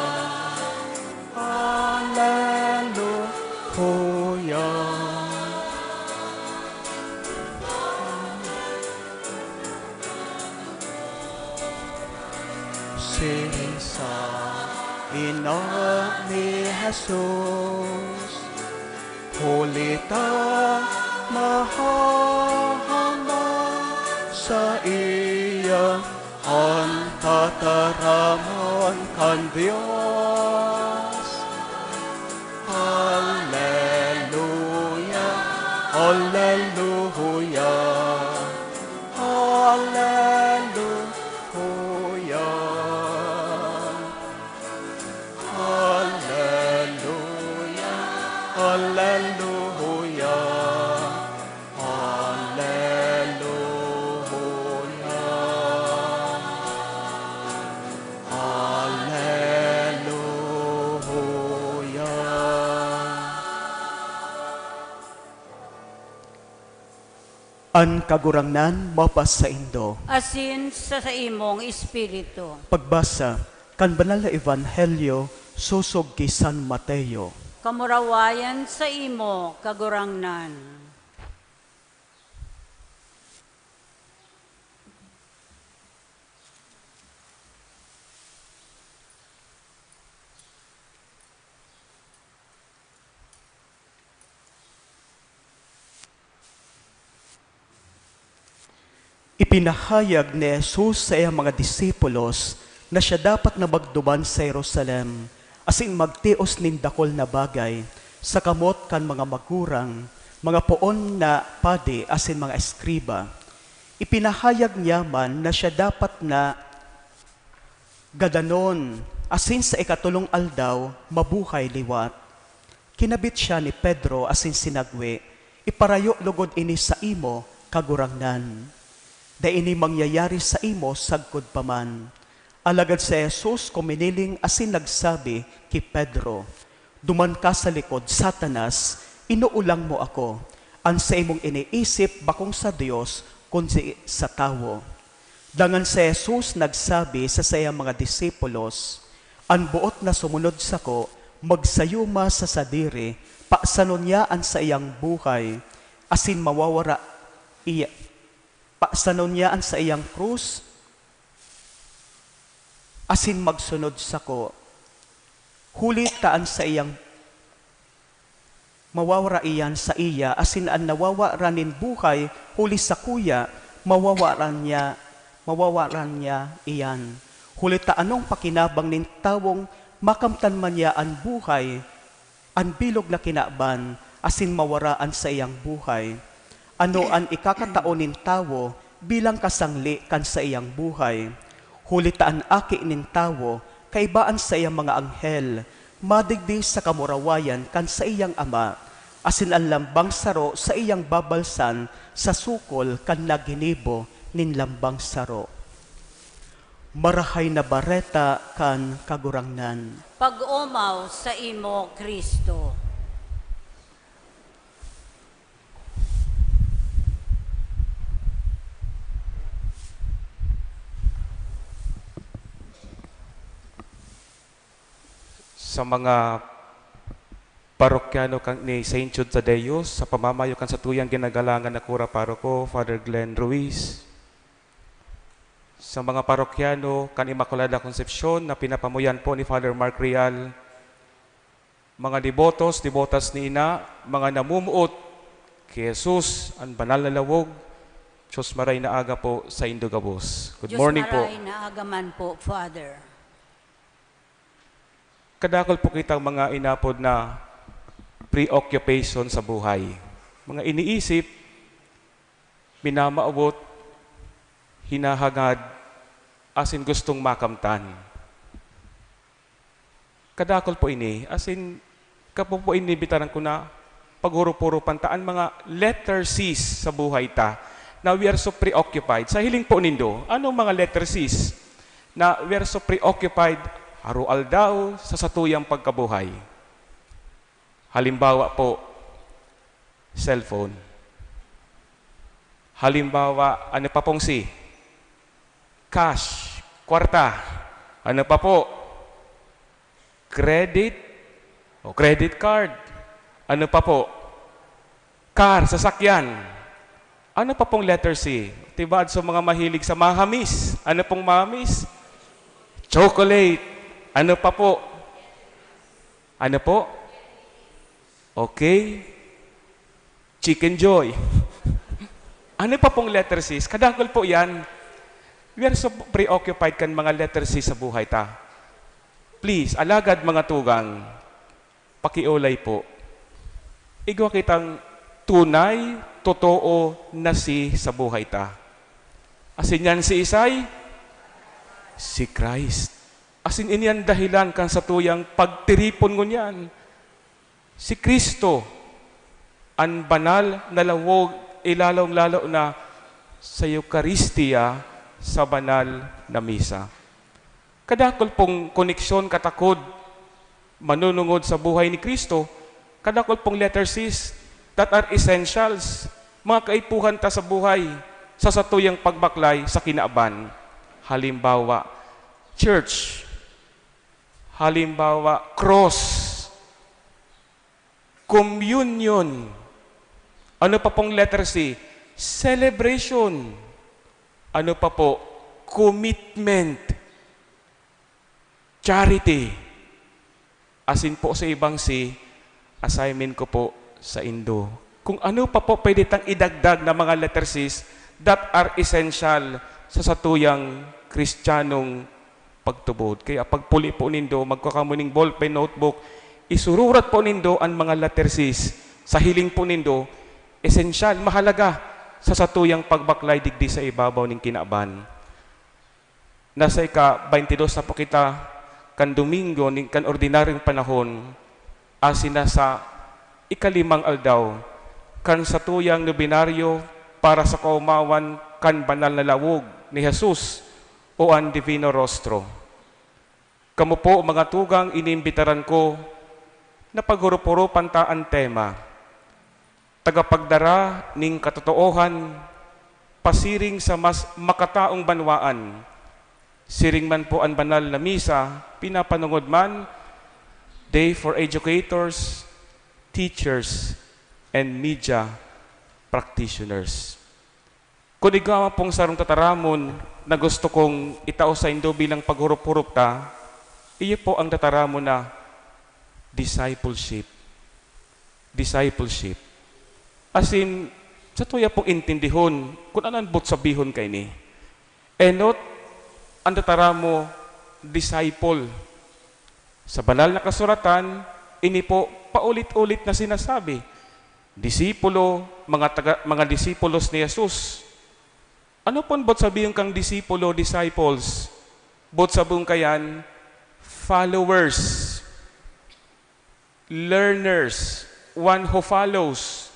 Alleluia. Siisay ina ni Jesus, huli ta mahahaman saiya an tataramon kan Dios. Alleluia, alleluia, alleluia. Alleluia, alleluia, alleluia, alleluia. An Kagurangnan mapasaindo. Asin sa saimong espiritu. Pagbasa kan Banal na Ebanghelyo sosog ki San Mateo. Kamurawayan saimo, Kagurangnan. Ipinahayag ni Jesus sa iyang mga disipulos na siya dapat na magduman sa Jerusalem asin magtios nin dakul na bagay sa kamot kan mga magurang, mga poon na padi asin mga eskriba. Ipinahayag niya man na siya dapat na gadanon asin sa ikatolong aldaw mabuhay liwat. Kinabit siya ni Pedro asin sinagwe, "Iparayo logod ini saimo, Kagurangnan. Dai ini mangyayari saimo sagkod pa man." Alagad si Jesus kuminiling asin nagsabi ki Pedro, "Duman ka sa likod, Satanas! Inoolang mo ako! An saimong iniisip bakong sa Dios, kundi sa tawo." Dangan si Jesus nagsabi sa saiyang mga disipulos, "An boot na sumunod sako, magsayuma sa sadiri, pasanon niya an saiyang buhay, asin mawawara iya, pasanon niya an saiyang krus, asin magsunod sako. Huli ta an saiyang mawawara iyan saiya, asin an nawawaran nin buhay huli sakuya, mawawaran niya, mawawaran niya iyan. Huli ta anong pakinabang nin tawong makamtan man niya an buhay, an bilog na kinaban, asin mawara an saiyang buhay? Ano an ikakatao nin tawo bilang kasangli kan saiyang buhay? Huli ta an Aki nin Tawo kaiba an saiyang mga anghel, madigdi sa kamurawayan kan saiyang Ama, asin an lambang saro saiyang babalsan sa sukol kan nagginibo nin lambang saro." Marahay na Bareta kan Kagurangnan. Pag-omaw saimo, Cristo. Sa mga parokyano kan, ni Saint Jude Thaddeus, sa pamamayo kan satuyang ginagalangan na kura paroko, Father Glenn Ruiz. Sa mga parokyano kan Immaculada Concepcion na pinapamuyan po ni Father Mark Real, mga debotos, debotas ni Ina, mga namumuot ki Jesus, an banal na lawog, Diyos maray na aga po saindo gabos. Good Diyos morning po. Maray na aga man po, Father. Kadakul po kitang mga inapod na preoccupation sa buhay. Mga iniisip, minamawot, hinahangad, asin gustong makamtan. Kadakul po ini, asin, kapo po ini bitaran ko na paghurup-hurupan ta an mga letter C's sa buhay ta, na we are so preoccupied. Sa hiling po nindo, anong mga letter C's na we are so preoccupied aroaldaw sa satuyang pagkabuhay? Halimbawa po, cellphone. Halimbawa, ano pa pong C? Cash, kwarta. Ano pa po? Credit? O credit card? Ano pa po? Car, sasakyan. Ano pa pong letter C? Tibaad sa mga mahilig sa mahamis. Ano pong mahamis? Chocolate. Ano pa po? Ano po? Okay. Chicken Joy. Ano pa pong letter Cs? Kadakol po yan. We are so preoccupied kan mga letter C sa buhay ta. Please, alagad mga tugang, pakiolay po. Igwa kitang tunay, totoo na C sa buhay ta. Asin yan si Isay? Si Christ. Asin ini an dahilan kan satuyang pagtiripon ngunyan. Si Cristo, an banal na lawog, ilalong-lalo na sa Eukaristia, sa banal na misa. Kadakol pong koneksyon, katakod, manunungod sa buhay ni Cristo, kadakol pong letter Cs that are essentials, mga kaipuhan ta sa buhay, sa satuyang pagbaklay sa kinaban. Halimbawa, church. Halimbawa, cross. Communion. Ano pa pong letter C? Celebration. Ano pa po? Commitment. Charity. Asin po sa ibang C, assignment ko po sa indo. Kung ano pa po pwede tang idagdag na mga letter Cs that are essential sa satuyang Kristiyanong pagtubod. Kaya pagpuli po nindo, magkua kamo ning ballpen, notebook, isururat po nindo an mga letter Cs sa hiling po nindo, esensyal, mahalaga sa satuyang pagbaklay digdi sa ibabaw ning kinaban. Nasa ika-bayntidos na po kita kan Domingo nin, kan ordinaryong panahon, asin nasa ikalimang aldaw kan satuyang nobinaryo para sa kaomawan kan banal na lawog ni Jesus o an Divino Rostro. Kamo po, mga tugang, iniimbitaran ko na paghurup-hurupan ta an tema, Tagapagdara nin Katotoohan pasiring sa mas makataong banwaan. Siring man po an banal na misa, pinapanongod man, Day for Educators, Teachers, and Media Practitioners. Kun igwa man pong sarong tataramon na gusto kong itao saindo bilang paghurup-hurup ta, iyo po ang tataramon na discipleship. Discipleship. Asin, satuya pong intindihon kun ano an boot sabihon kaini. Enot, an tataramon, disciple. Sa Banal na Kasuratan, ini po paulit-ulit na sinasabi, disipulo, mga taga, mga disipulos ni Jesus. Ano pon boot sabihon kang disipulo, disciples? Boot sabihon kaiyan, followers, learners, one who follows,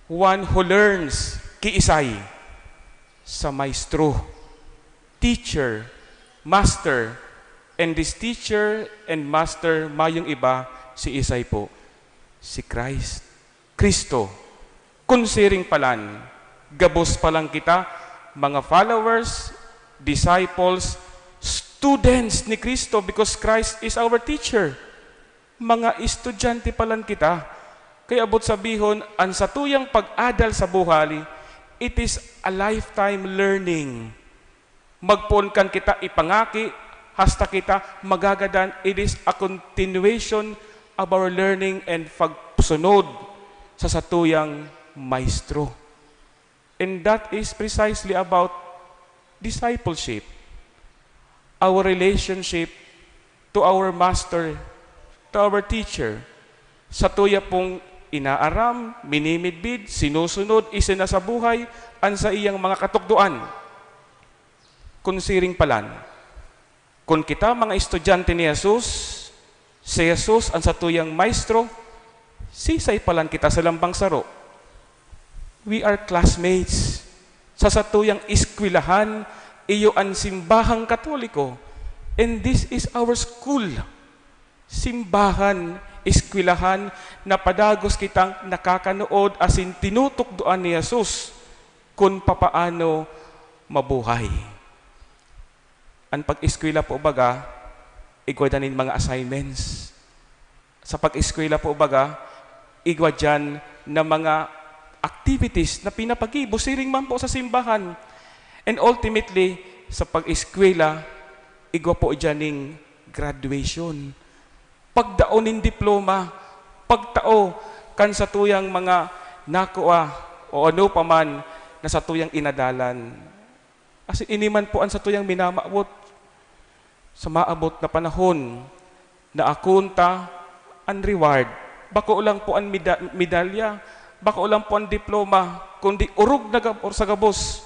one who learns. Kiisay? Sa maestro, teacher, master, and this teacher and master, mayong iba, si isay po, si Christ. Cristo. Kun siring palan, gabos palan kita, mga followers, disciples, students ni Cristo, because Christ is our teacher. Mga estudyante palan kita. Kaya boot sabihon, an satuyang pag-adal sa buhay, it is a lifetime learning. Magpoon kan kita ipangaki, hasta kita magagadan, it is a continuation of our learning and pagsunod sa satuyang maestro. And that is precisely about discipleship. Our relationship to our master, to our teacher. Satuya pong inaaram, minimidbid, sinusunod, isinasabuhay an saiyang mga katukdoan. Kun siring palan, kun kita mga estudyante ni Jesus, si Jesus an satuyang maestro, sisay palan kita sa lambang saro? We are classmates. Sa satuyang eskwelahan, iyo an simbahang Katoliko. And this is our school. Simbahan, eskwelahan, na padagos kitang nakakanood asin tinutukdoan ni Jesus kun papaano mabuhay. An pag-eskwela po baga, Igwa diyan nin mga assignments. Sa pag-eskwela po, baga, igwa diyan na mga activities na pinapagibo, siring man po sa simbahan. And ultimately, sa pag-eskwela, igwa po diyan ning graduation. Pagdao nin diploma, pagtao kan satuyang mga nakua o ano pa man na satuyang inadalan. Asin ini man po an satuyang minamawot. Sa maabot na panahon, naakon ta an reward. Bako lang po an meda-, medalya, bako lang po an diploma, kundi orog na gab-, or sa gabos,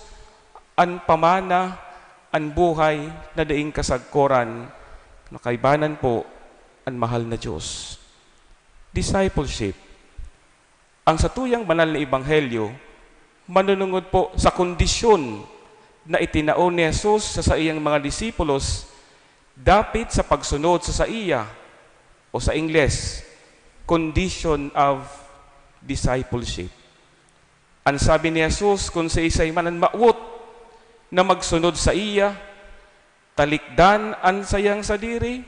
an pamana, an buhay na daing kasagkoran, na kaibanan po an mahal na Diyos. Discipleship. Ang satuyang banal na ebanghelyo manunungod po sa kondisyon na itinao ni Jesus sa saiyang mga disipulos dapit sa pagsunod sa saiya, o sa Ingles, condition of discipleship. An sabi ni Jesus, kun siisay man an mawot na magsunod saiya, talikdan an saiyang sadiri,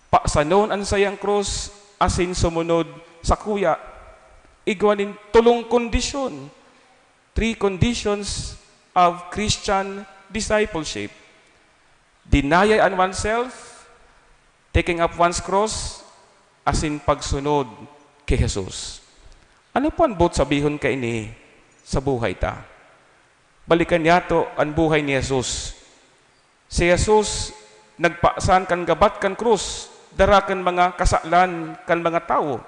pasanon an saiyang krus, asin sumunod sakuya. Igwa nin tolong kondisyon, three conditions of Christian discipleship. Denying oneself, taking up one's cross, asin pagsunod ki Jesus. Ano po an boot sabihon kaini sa buhay ta? Balikan niyato an buhay ni Jesus. Si Jesus nagpasan kan gabat kan krus, dara kan mga kasalan kan mga tawo.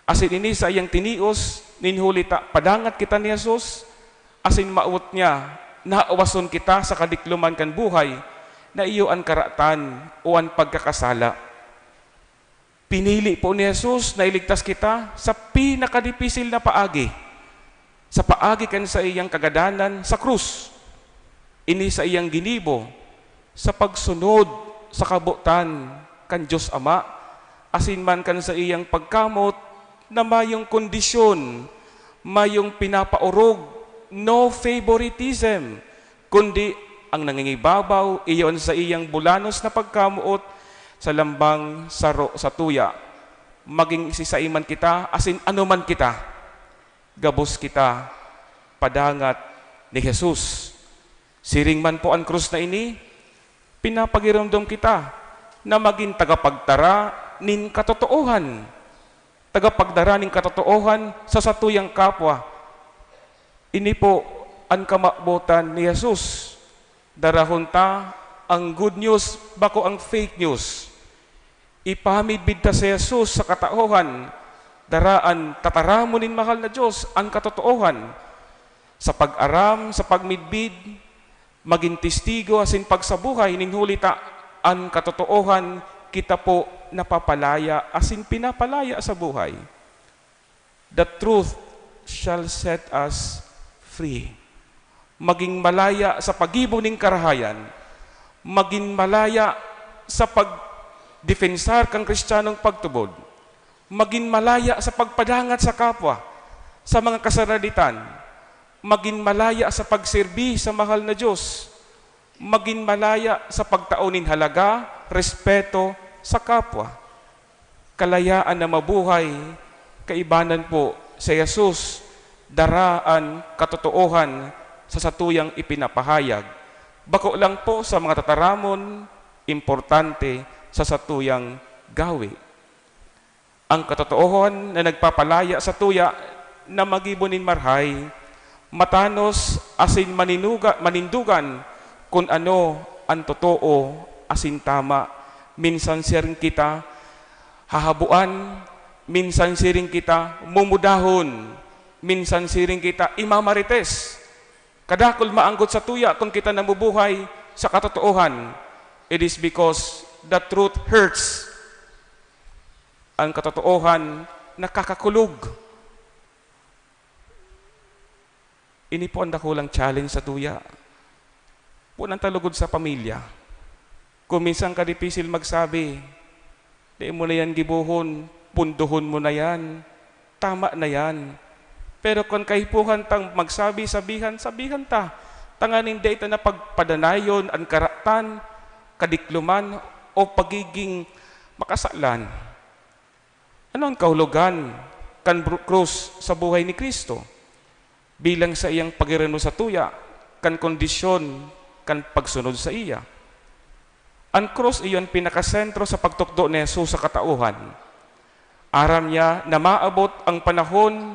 Asin ini saiyang tinios, nin huli ta padangat kita ni Jesus, asin mawot niya na hawason kita sa kadikloman kan buhay na iyo an karatan o an pagkakasala. Pinili po ni Jesus na iligtas kita sa pinakadipisil na paagi, sa paagi kan saiyang kagadanan sa krus. Ini saiyang ginibo sa pagsunod sa kabotan kan Dios Ama, asin man kan saiyang pagkamot na mayong kondisyon, mayong pinapaorog, no favoritism, kundi ang nangingibabaw, iyo an saiyang bulanos na pagkamoot sa lambang saro satuya. Magin sisay man kita, asin ano man kita, gabos kita padangat ni Jesus. Siring man po an krus na ini, pinapagiromdom kita na magin tagapagtara nin katotoohan. Tagapagdara nin katotoohan sa satuyang kapwa. Ini po an kamawotan ni Jesus. Darahon ta ang good news, bako ang fake news. Ipamidbid ta si Jesus sa katauhan, dara an tataramon nin mahal na Dios, an katotoohan. Sa pag-aram, sa pagmidbid, magin testigo asin pagsabuhay nin huli ta an katotoohan, kita po napapalaya asin pinapalaya sa buhay. The truth shall set us free. Magin malaya sa paggibo nin karahayan, magin malaya sa pagdefensar kan Kristiyanong pagtubod, magin malaya sa pagpadangat sa kapwa, sa mga kasaraditan, magin malaya sa pagserbi sa mahal na Dios, magin malaya sa pagtao nin halaga, respeto sa kapwa. Kalayaan na mabuhay, kaibanan po si Jesus, dara an katotoohan sa satuyang ipinapahayag. Bako lang po sa mga tataramon, importante sa satuyang gawi. Ang katotoohan na nagpapalaya satuya na magibo nin marhay, matanos asin maninuga-, manindugan kun ano an totoo asin tama. Minsan siring kita hahabuan, minsan siring kita mumudahon, minsan siring kita imamarites. Kadakul maanggot satuya kun kita namubuhay sa katotoohan. It is because the truth hurts. Ang katotoohan nakakakulog. Ini po ang dakulang challenge satuya. Punan ta lugod sa pamilya. Kung minsan ka dipisil magsabi, "Dai mo na yan gibohon, pundohon mo na yan. Tama na yan." Pero kun kaipuhan tang magsabi, sabihan, sabihan ta. Tanganing dai ta na pagpadanayon an karatan, kadikloman, o pagiging makasalan. Ano an kahulogan kan bru-, krus sa buhay ni Cristo? Bilang saiyang pagirano satuya kan kondisyon kan pagsunod saiya. An krus iyo an pinakasentro sa pagtukdo ni Jesus sa katauhan. Aram niya na maabot ang panahon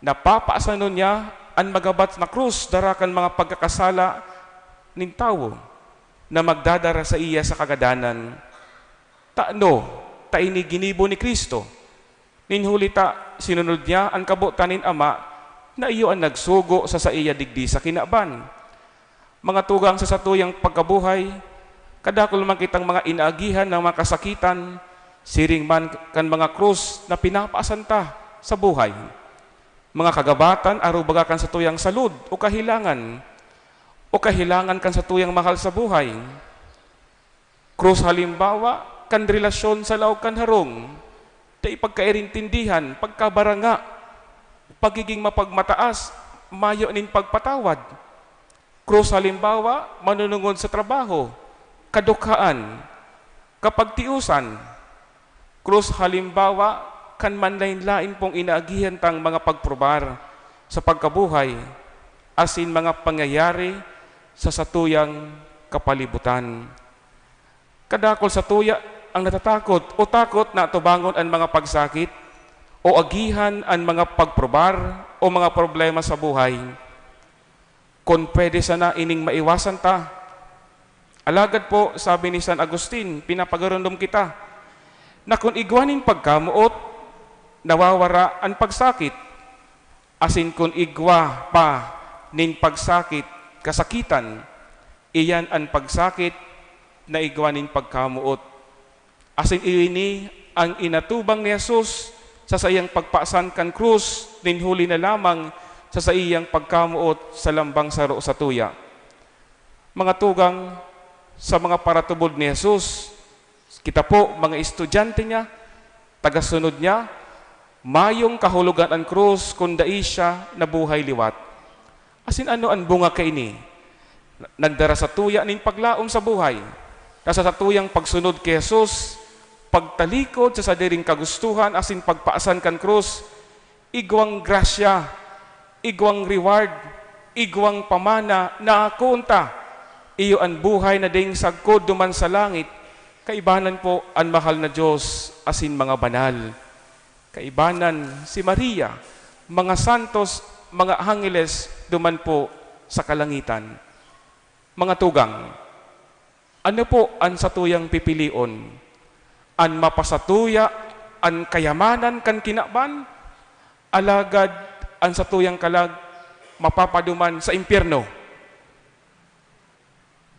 na papasanon niya an magabat na krus dara kan mga pagkakasala nin tawo na magdadara saiya sa kagadanan. Tano ta ini ginibo ni Cristo? Nin huli ta sinunod niya an kabotan nin Ama na iyo an nagsugo sa saiya digdi sa kinaban. Mga tugang, sa satuyang pagkabuhay, kadakul man kitang mga inaagihan na mga kasakitan, siring man kan mga krus na pinapasan ta sa buhay. Mga kagabatan, arog baga kan satuyang salud o kahilangan, o kahilangan kan satuyang mahal sa buhay. Krus halimbawa kan relasyon sa laog kan harong, dai pagkairintindihan, pagkabaranga, pagiging mapagmataas, mayo nin pagpatawad. Krus halimbawa, manunungod sa trabaho, kadukhaan, kapagtiusan. Krus halimbawa kan manlaen-laen pong inaagihan tang mga pagprobar sa pagkabuhay asin mga pangyayari sa satuyang kapalibutan. Kadakul satuya ang natatakot o takot na atubangon an mga pagsakit o agihan an mga pagprobar o mga problema sa buhay. Kun pwede sana ining maiwasan ta. Alagad po, sabi ni San Agustin, pinapagarundom kita na kun igwa nin pagkamoot, nawawara an pagsakit, asin kun igwa pa nin pagsakit, kasakitan, iyan an pagsakit na igwa nin pagkamoot. Asin iyo ini an inatubang ni Jesus sa saiyang pagpasan kan krus nin huli na lamang sa saiyang pagkamoot sa lambang saro satuya. Mga tugang, sa mga paratubod ni Jesus, kita po, mga estudyante niya, tagasunod niya, mayong kahulogan an krus kun dai siya nabuhay liwat. Asin ano an bunga kaini? Nagdara satuya nin paglaom sa buhay, ta sa satuyang pagsunod ki Jesus, pagtalikod sa sadiring kagustuhan asin pagpasan kan krus, igwang grasya, igwang reward, igwang pamana na akoon ta. Iyo an buhay na daing sagkod duman sa langit, kaibanan po an mahal na Dios asin mga banal. Kaibanan si Maria, mga santos, mga angeles duman po sa kalangitan. Mga tugang, ano po an satuyang pipilion? An mapasatuya an kayamanan kan kinaban, alagad an satuyang kalag mapapaduman sa impyerno?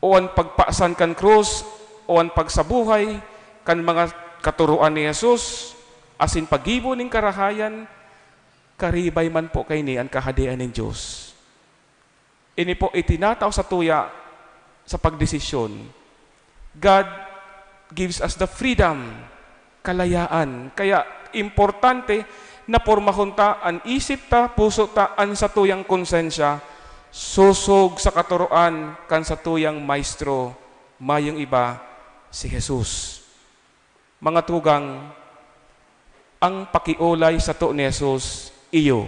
O an pagpasan kan krus, o an pagsabuhay kan mga katuroan ni Jesus, asin paggibo nin karahayan, karibay man po kaini an Kahadean nin Dios. Ini po itinatao satuya sa pagdesisyon. God gives us the freedom, kalayaan. Kaya importante na pormahon ta an isip ta, puso ta, an satuyang konsensya, sosog sa katuroan kan satuyang Maestro, mayong iba, si Jesus. Mga tugang, ang pakiolay sato ni Jesus iyo.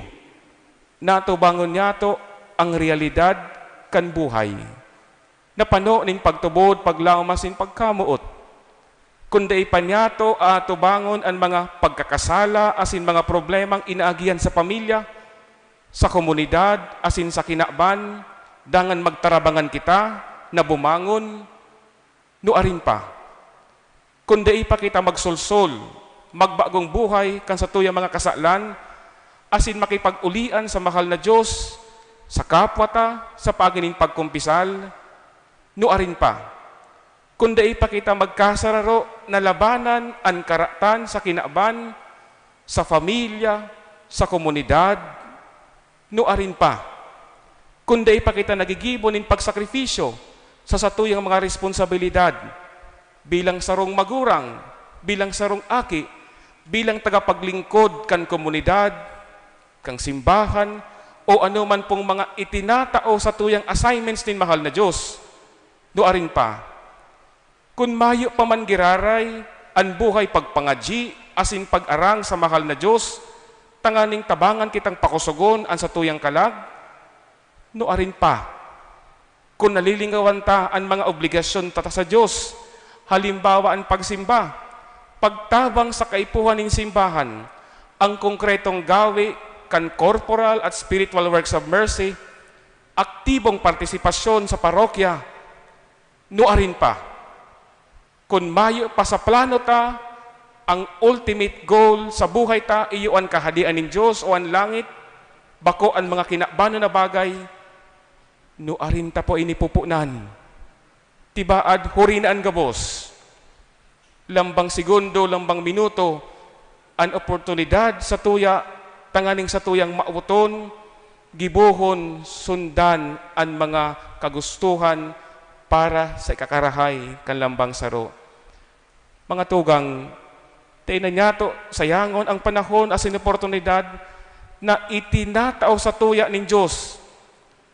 Natubangon niyato ang realidad kan buhay. Napano nin pagtubod, paglaom asin pagkamoot. Kun dai pa niyato aatubangon an mga pagkakasala asin mga problemang inaagihan sa pamilya, sa komunidad asin sa kinaban, dangan magtarabangan kita na bumangon, nuarin pa. Kun dai pa kita magsolsol, magbagong buhay kan satuyang mga kasalan, asin makipag-ulian sa mahal na Dios, sa kapwa ta, sa paagi nin pagkumpisal, nuarin pa. Kun dai pa kita magkasararo na labanan an karatan sa kinaban, sa pamilya, sa komunidad, nuarin pa. Kun dai pa kita nagigibo nin pagsakripisyo sa satuyang mga responsabilidad bilang sarong magurang, bilang sarong aki, bilang tagapaglingkod kan komunidad, kan simbahan, o anoman pong mga itinatao satuyang assignments nin mahal na Dios, nuarin pa. Kun mayo pa man giraray an buhay pagpangadyi asin pag-arang sa mahal na Dios, tanganing tabangan kitang pakosogon an satuyang kalag, nuarin pa. Kun nalilingawan ta an mga obligasyon ta sa Dios, halimbawa an pagsimba, pagtabang sa kaipuhan nin simbahan, ang konkretong gawi kan corporal at spiritual works of mercy, aktibong partisipasyon sa parokya, nuarin pa. Kun mayo pa sa plano ta, ang ultimate goal sa buhay ta iyo an Kahadean nin Dios o an langit, bako an mga kinabanon na bagay, nuarin ta po ini pupunan. Tibaad, huri na an gabos. Lambang segundo, lambang minuto, an oportunidad sa tuya tanganing sa tuyang mawoton, gibohon, sundan an mga kagustuhan para sa ikakarahay kan lambang saro. Mga tugang, dai na niyato sayangon ang panahon asin oportunidad na itinatao sa tuya nin Dios.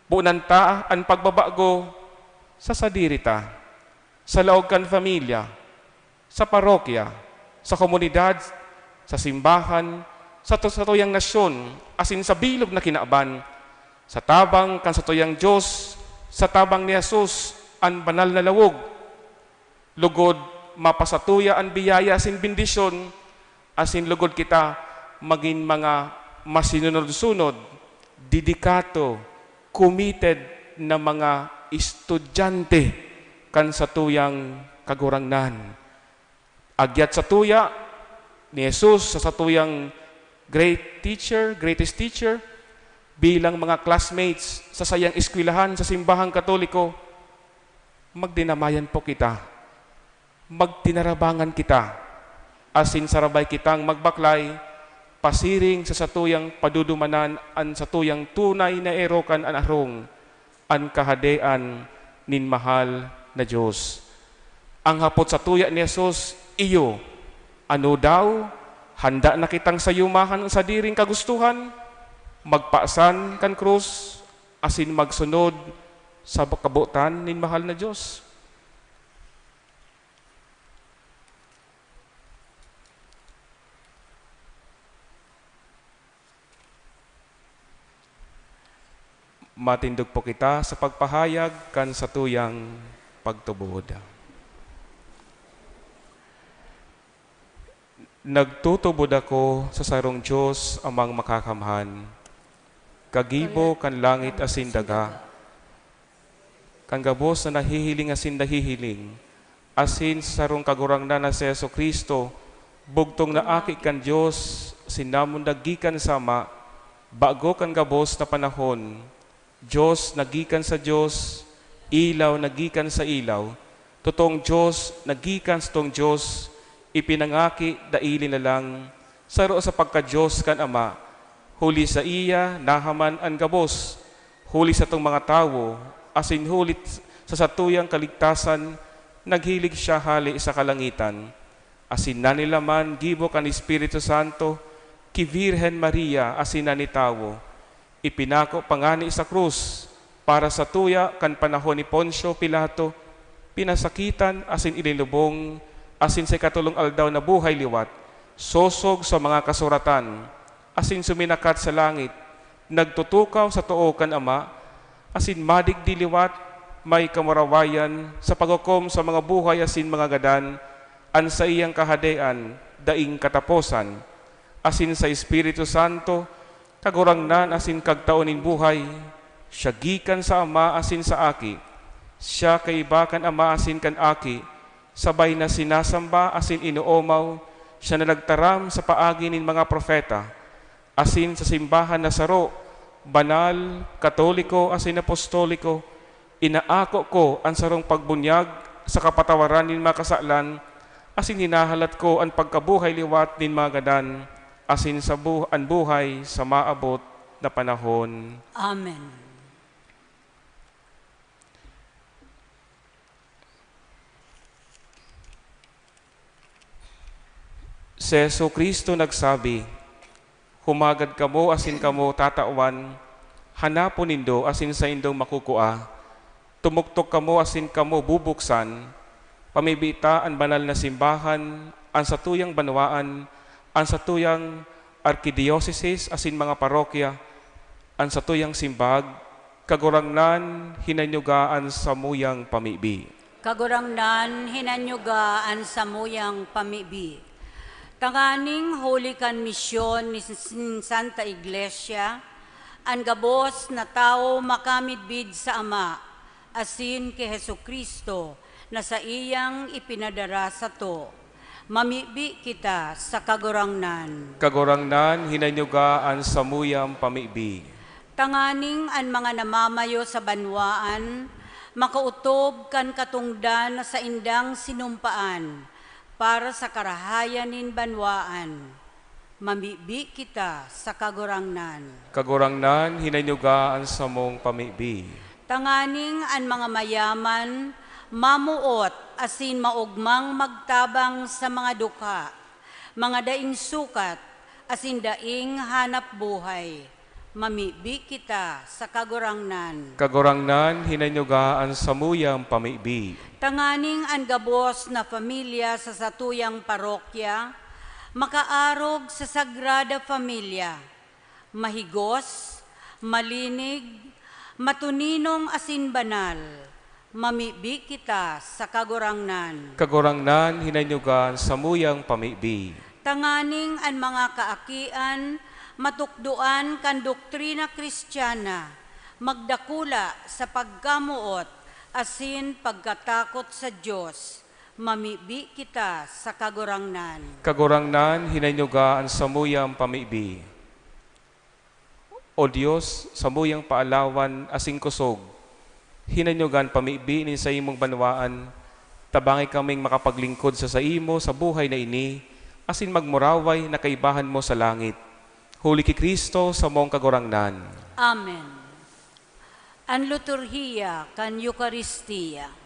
Bunan ta an pagbabago sa sadiri ta, sa laog kan pamilya, sa parokya, sa komunidad, sa simbahan, sa to-, satuyang nasyon, asin sa bilog na kinaban, sa tabang kan satuyang Dios, sa tabang ni Jesus, an banal na lawog. Lugod, mapasatuya an biyaya asin bendisyon, asin lugod kita magin mga masinunod-sunod, dedikado, committed na mga estudyante kan satuyang Kagurangnan. Agyat satuya ni Jesus sa satuyang great teacher, greatest teacher, bilang mga classmates sa saiyang eskwelahan sa simbahang Katoliko, magdinamayan po kita. Magtinarabangan kita, asin sarabay kitang magbaklay pasiring sa satuyang padudumanan an satuyang tunay na erokan an arong, an Kahadean nin mahal na Dios. Ang hapot satuya ni Jesus, iyo, ano daw, handa na kitang sayumahan an sadiring kagustohan, magpasan kan krus, asin magsunod sa kabotan nin mahal na Dios? Matindog po kita sa pagpahayag kan satuyang pagtubod. Nagtutubod ako sa sarong Dios, Amang Makakamhan, kagibo kan langit asin daga, kan gabos na nahihiling asin nahihiling, asin sa sarong Kagurangnan na si Jesu-Cristo, bugtong na Aki kan Dios, sinamon na gikan sa Ama, bago kan gabos na panahon. Dios na gikan sa Dios, ilaw na gikan sa ilaw, totoong Dios na gikan sa totoong Dios, ipinangaki, daili na lang, saro sa pagka-Dios kan Ama. Huli saiya nahaman an gabos, huli satong mga tawo, asin huli sa satuyang kaligtasan, naghilig siya hale sa kalangitan. Asin nanilaman gibo kan Espiritu Santo ki Birhen Maria asin nanitawo. Ipinako pa ngani sa krus para satuya kan panahon ni Poncio Pilato, pinasakitan asin ilinubong, asin sa ikatolong aldaw nabuhay liwat, sosog sa mga kasuratan, asin suminakat sa langit, nagtutukaw sa too kan Ama, asin madigdi liwat, may kamurawayan sa paghukom sa mga buhay asin mga gadan, an saiyang Kahadean daing kataposan, asin sa Espiritu Santo, Kagurangnan asin Kagtao nin buhay, siya gikan sa Ama asin sa Aki. Siya kaiba kan Ama asin kan Aki, sabay na sinasamba asin inoomaw, siya na nagtaram sa paagi nin mga propeta, asin sa simbahan na saro, banal, katoliko, asin apostoliko, inaako ko an sarong pagbunyag sa kapatawaran nin mga kasalan, asin hinahalat ko an pagkabuhay liwat nin mga gadan, asin sa bu-, an buhay sa maabot na panahon. Amen. Si Jesu-Cristo nagsabi, "Humagad kamo asin kamo tatawan, hanapon nindo asin saindong makukua, tumuktok kamo asin kamo bubuksan, Pamibi ta an banal na simbahan, an satuyang banwaan, an satuyang arkidiosesis asin mga parokya, an satuyang simbag. Kagurangnan, hinanyuga an samuyang pamibi. Kagurangnan, hinanyuga an samuyang pamibi. Tanganing huli kan misyon ni s-, nin Santa Iglesia, an gabos na tawo makamidbid sa Ama, asin ki Jesu-Cristo na saiyang ipinadara sato. Mamibi kita sa Kagurangnan. Kagurangnan, hinanyuga an samuyang pamibi. Tanganing an mga namamayo sa banwaan makaotob kan katongdan na saindang sinumpaan para sa karahayan nin banwaan. Mamibi kita sa Kagurangnan. Kagurangnan, hinanyuga an samong pamibi. Tanganing an mga mayaman mamoot asin maogmang magtabang sa mga dukha, mga daing sukat, asin daing hanap buhay. Mamibi kita sa Kagurangnan. Kagurangnan, hinanyuga an samuyang pamibi. Tanganing an gabos na pamilya sa satuyang parokya makaarog sa Sagrada Familia, mahigos, malinig, matuninong asin banal. Mamibi kita sa Kagurangnan. Kagurangnan, hinanyuga an samuyang pamibi. Tanganing an mga kaakian matukdoan kan doktrina Kristiyana, magdakula sa pagkamoot asin pagkatakot sa Dios. Mamibi kita sa Kagurangnan. Kagurangnan, hinanyuga an samuyang pamibi. O Dios, samuyang paalawan asin kosog, hinanyuga an pamibi nin saimong banwaan, tabangi kaming makapaglingkod sa saimo sa buhay na ini, asin magmuraway na kaibahan mo sa langit. Huli ki Cristo, samong Kagurangnan. Amen. An liturhiya kan Eukaristia.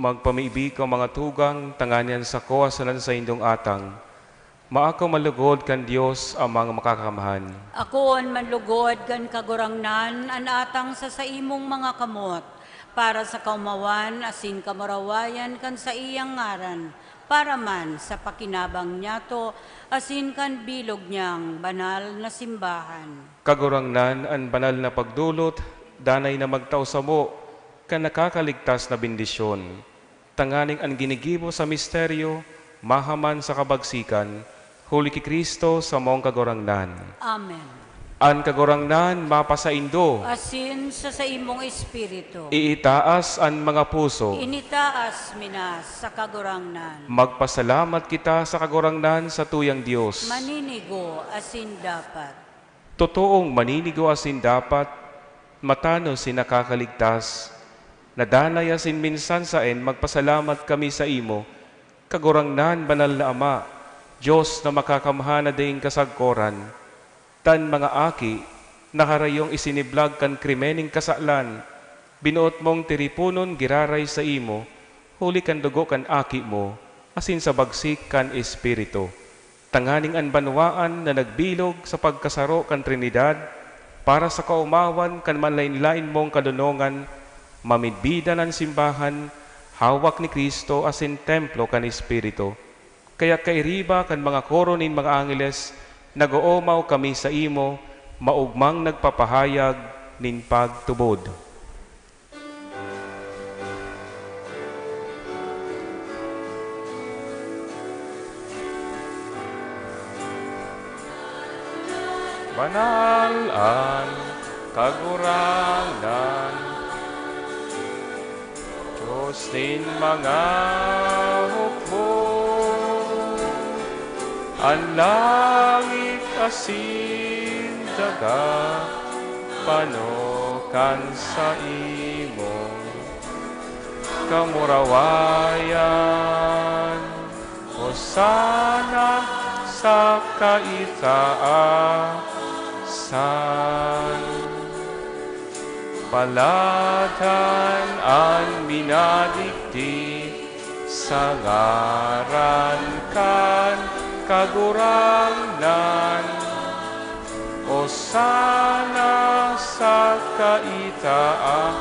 Magpamibi ka, mga tugang, tanganing an sako asin an saindong atang maako manlugod kan Dios Amang Makakamhan. Akoon manlugod kan Kagurangnan an atang sa saimong mga kamot, para sa kaomawan asin kamurawayan kan saiyang ngaran, para man sa pakinabang niyato asin kan bilog niyang banal na simbahan. Kagurangnan, an banal na pagdolot, danay na magtao samo kan nakakaligtas na bendisyon, tanganing an ginigibo sa misteryo mahaman sa kabagsikan, huli ki Cristo samong Kagurangnan. Amen. An Kagurangnan mapasaindo. Asin sa saimong espiritu. Iitaas an mga puso. Initaas mi na sa Kagurangnan. Magpasalamat kita sa Kagurangnan, sa tuyang Dios. Maninigo asin dapat. Totoong maninigo asin dapat, matanos asin nakakaligtas, na danay asin minsan saen magpasalamat kami saimo, Kagurangnan, Banal na Ama, Dios na Makakamhan na daing kasagkoran. Ta an mga aki na karayong isiniblag kan krimen nin kasalan, binoot mong tiriponon giraray saimo, huli kan dugo kan Aki mo asin sa bagsik kan Espiritu, tanganing an banwaan na nagbilog sa pagkasaro kan Trinidad, para sa kaomawan kan manlaen-laen mong kadonongan, mamidbidan an simbahan, hawak ni Cristo asin templo kan Espiritu. Kaya kairiba kan mga koro nin mga angeles, nag-oomaw kami saimo, maogmang nagpapahayag nin pagtubod. Banal an Kagurangnan, Dios nin mga hukbo. An langit asin daga pano kan saimong kamurawayan. Hosana sa kaitaasan. Paladan an minadigdi sa ngaran kan Kagurangnan. Hosana sa kaitaasan.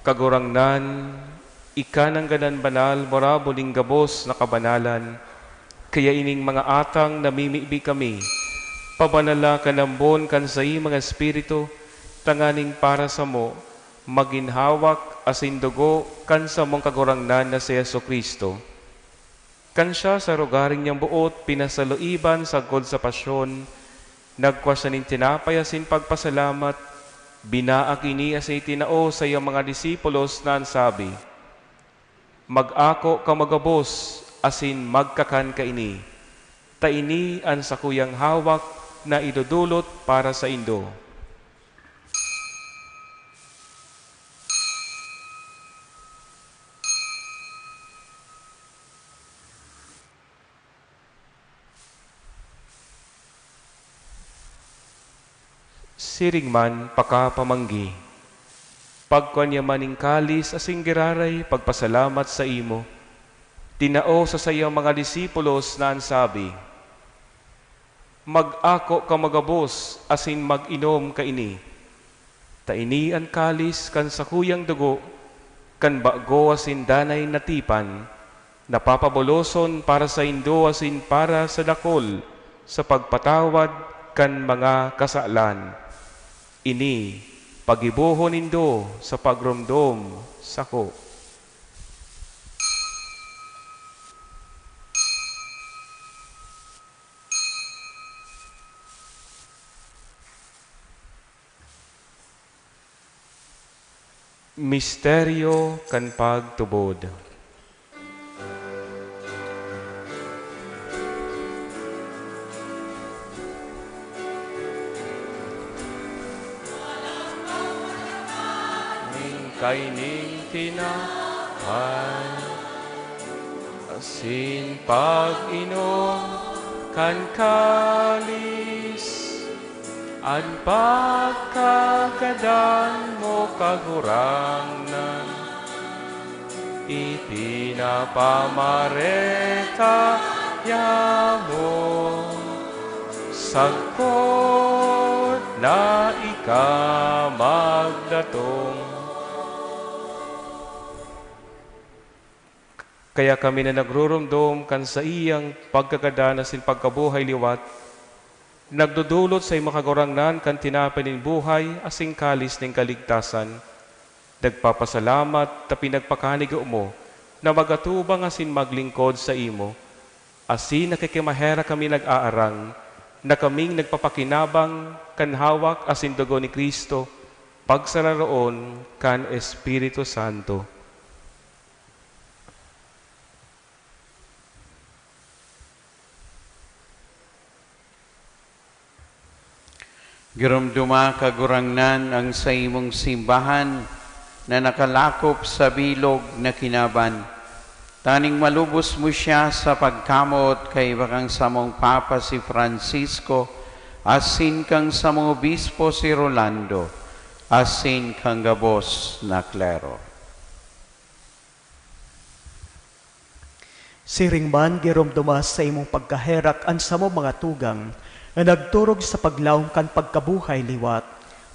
Kagurangnan, ika nanggadan banal, morabo nin gabos na kabanalan. Kaya ining mga atang namimibi kami, pabanala kan ambon kan saimong Espiritu, tanganing para samo, magin hawak asin dugo kan samong Kagurangnan na si Jesu-Cristo. Kan siya sa rogaring niyang boot pinasaluiban sagkod sa pasyon, nagkua siya nin tinapay asin pagpasalamat, binaak ini asin itinao saiyang mga disipulos na an sabi, "Mag-ako kamo gabos asin magkakan kaini, ta ini an sakuyang hawak na idodolot para saindo." Siring man pakapamanggi. Pagkua niya man nin kalis asin giraray pagpasalamat saimo, tinao sa saiyang mga disipulos na an sabi, "Mag-ako kamo gabos asin mag-inom kaini, ta ini an kalis kan sakuyang dugo kan bago asin danay na tipan, na papaboloson para saindo asin para sa dakul sa pagpatawad kan mga kasalan. Ini pagibohon nindo sa pagromdom sako." Misteryo kan pagtubod. Ning kaining tinapay asin pag-inom kan kalis, An pagkagadan mo, Kagurangnan, ipinapamareta yamo, sagkod na ika magdatong. Kaya kami na nagruromdom kan saiyang pagkagadan asin pagkabuhay liwat, nagdodolot sa imo, Kagurangnan, kan tinapay nin buhay asin kalis nin kaligtasan. Nagpapasalamat ta pinagpakanigo mo na mag-atubang asin maglingkod saimo, asin nakikimaherak kami nag-aarang na kaming nagpapakinabang kan hawak asin dugo ni Cristo, pagsararoon kan Espiritu Santo. Giromdoma, Kagurangnan, an saimong simbahan na nakalakop sa bilog na kinaban, tanganing malubos mo siya sa pagkamoot kaiba kan samong Papa si Francisco, asin kan samong Obispo si Rolando, asin kan gabos na klero. Siring man, giromdoma sa imong pagkaherak an samong mga tugang na nagturog sa paglaom kan pagkabuhay liwat,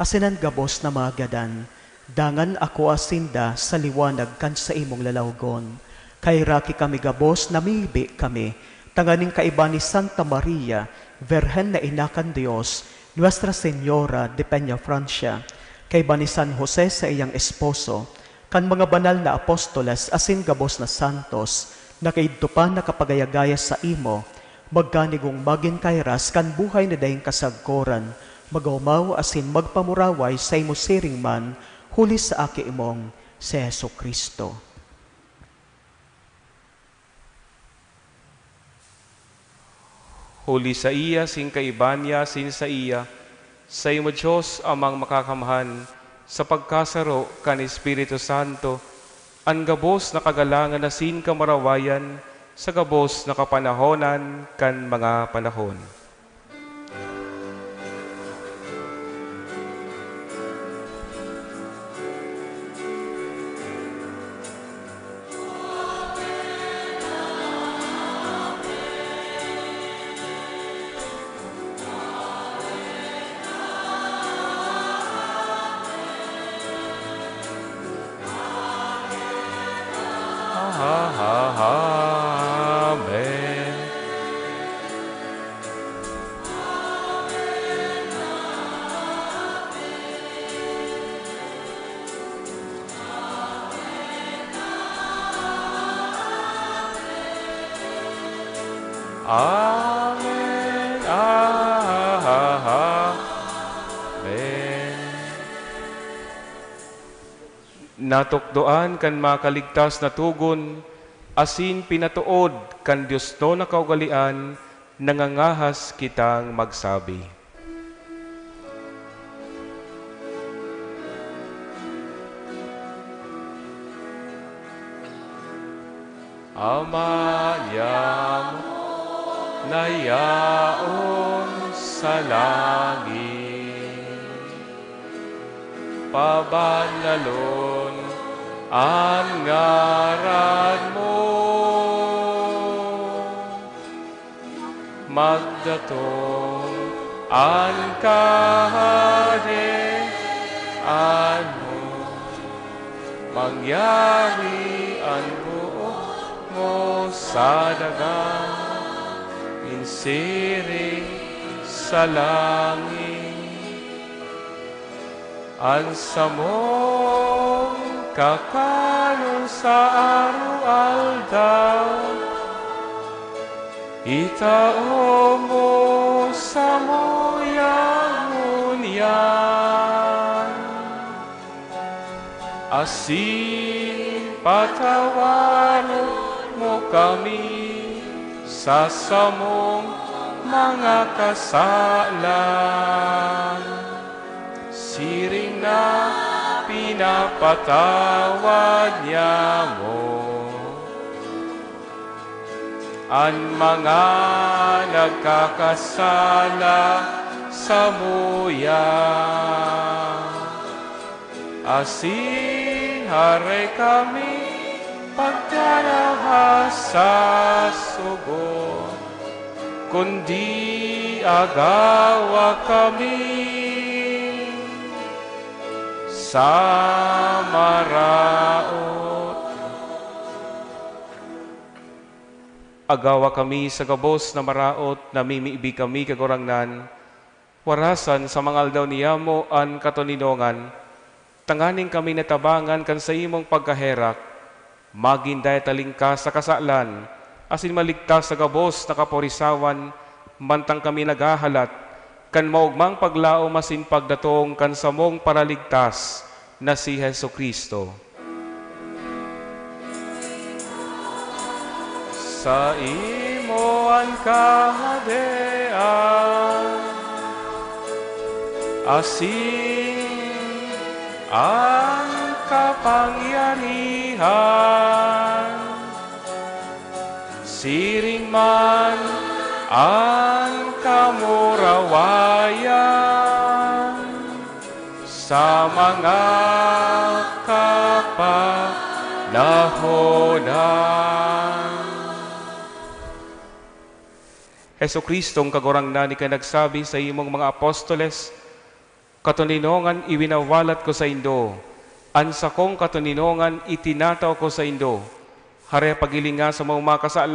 asin an gabos na mga gadan. Dangan akoa sinda sa liwanag kan saimong lalawgon. Kaheraki kami gabos, namibi kami, tanganing kaiba ni Santa Maria, Birhen na Ina kan Dios, Nuestra Señora de Peñafrancia, kaiba ni San Jose, saiyang esposo, kan mga banal na apostoles asin gabos na santos na kaidto pa nakapagaya-gaya saimo, magkanigong magin kahiras kan buhay na daing kasagkoran, mag-omaw asin magpamuraway saimo siring man, huli sa Aki mong si Jesu-Cristo. Huli saiya, asin kaiba niya, asin saiya, saimo, Dios Amang Makakamhan, sa pagkasaro kan Espiritu Santo, an gabos na kagalangan asin kamurawayan sa gabos na kapanahonan kan mga panahon. Amen. Amen. Amen. Natukdoan kan makaligtas na togon, asin pinatood kan diosnon na kaugalean, nangangahas kitang magsabi. Ama niamo na yaon sa langit, pabanalon an ngaran mo. Magdatong an Kahadean mo, mangyari an boot mo sa daga, nin siring sa langit. An samong kakanon sa araw-aldaw, itao mo samuya ngunyan. Asin patawaron mo kami sa samong mga kasalan, siring na pinapatawad niamo an mga nagkakasala samuya. Asin haray kami pagdaraha sa sugot, kundi agawa kami sa maraot. Agawa kami sa gabos na maraot, namimibi kami, Kagurangnan, warasan sa mga aldaw niyamo an katoninongan, tanganing kami natabangan kan saimong pagkaherak, magin dai talingkas sa kasalan, asin maligtas sa gabos na kaporisawan, mantang kami naghahalat kan maogmang paglaom asin pagdatong kan samong Paraligtas na si Jesu-Cristo. Saimo an kahadean, asin an kapangyarihan, siring man an kamurawayan sa mga kapanahonan. Jesu-Cristong Kagurangnan, ika nagsabi sa imong mga apostoles, "Katoninongan iwinawalat ko saindo, an sakong katoninongan itinatao ko saindo." Hare pagilinga sa mga kasalanan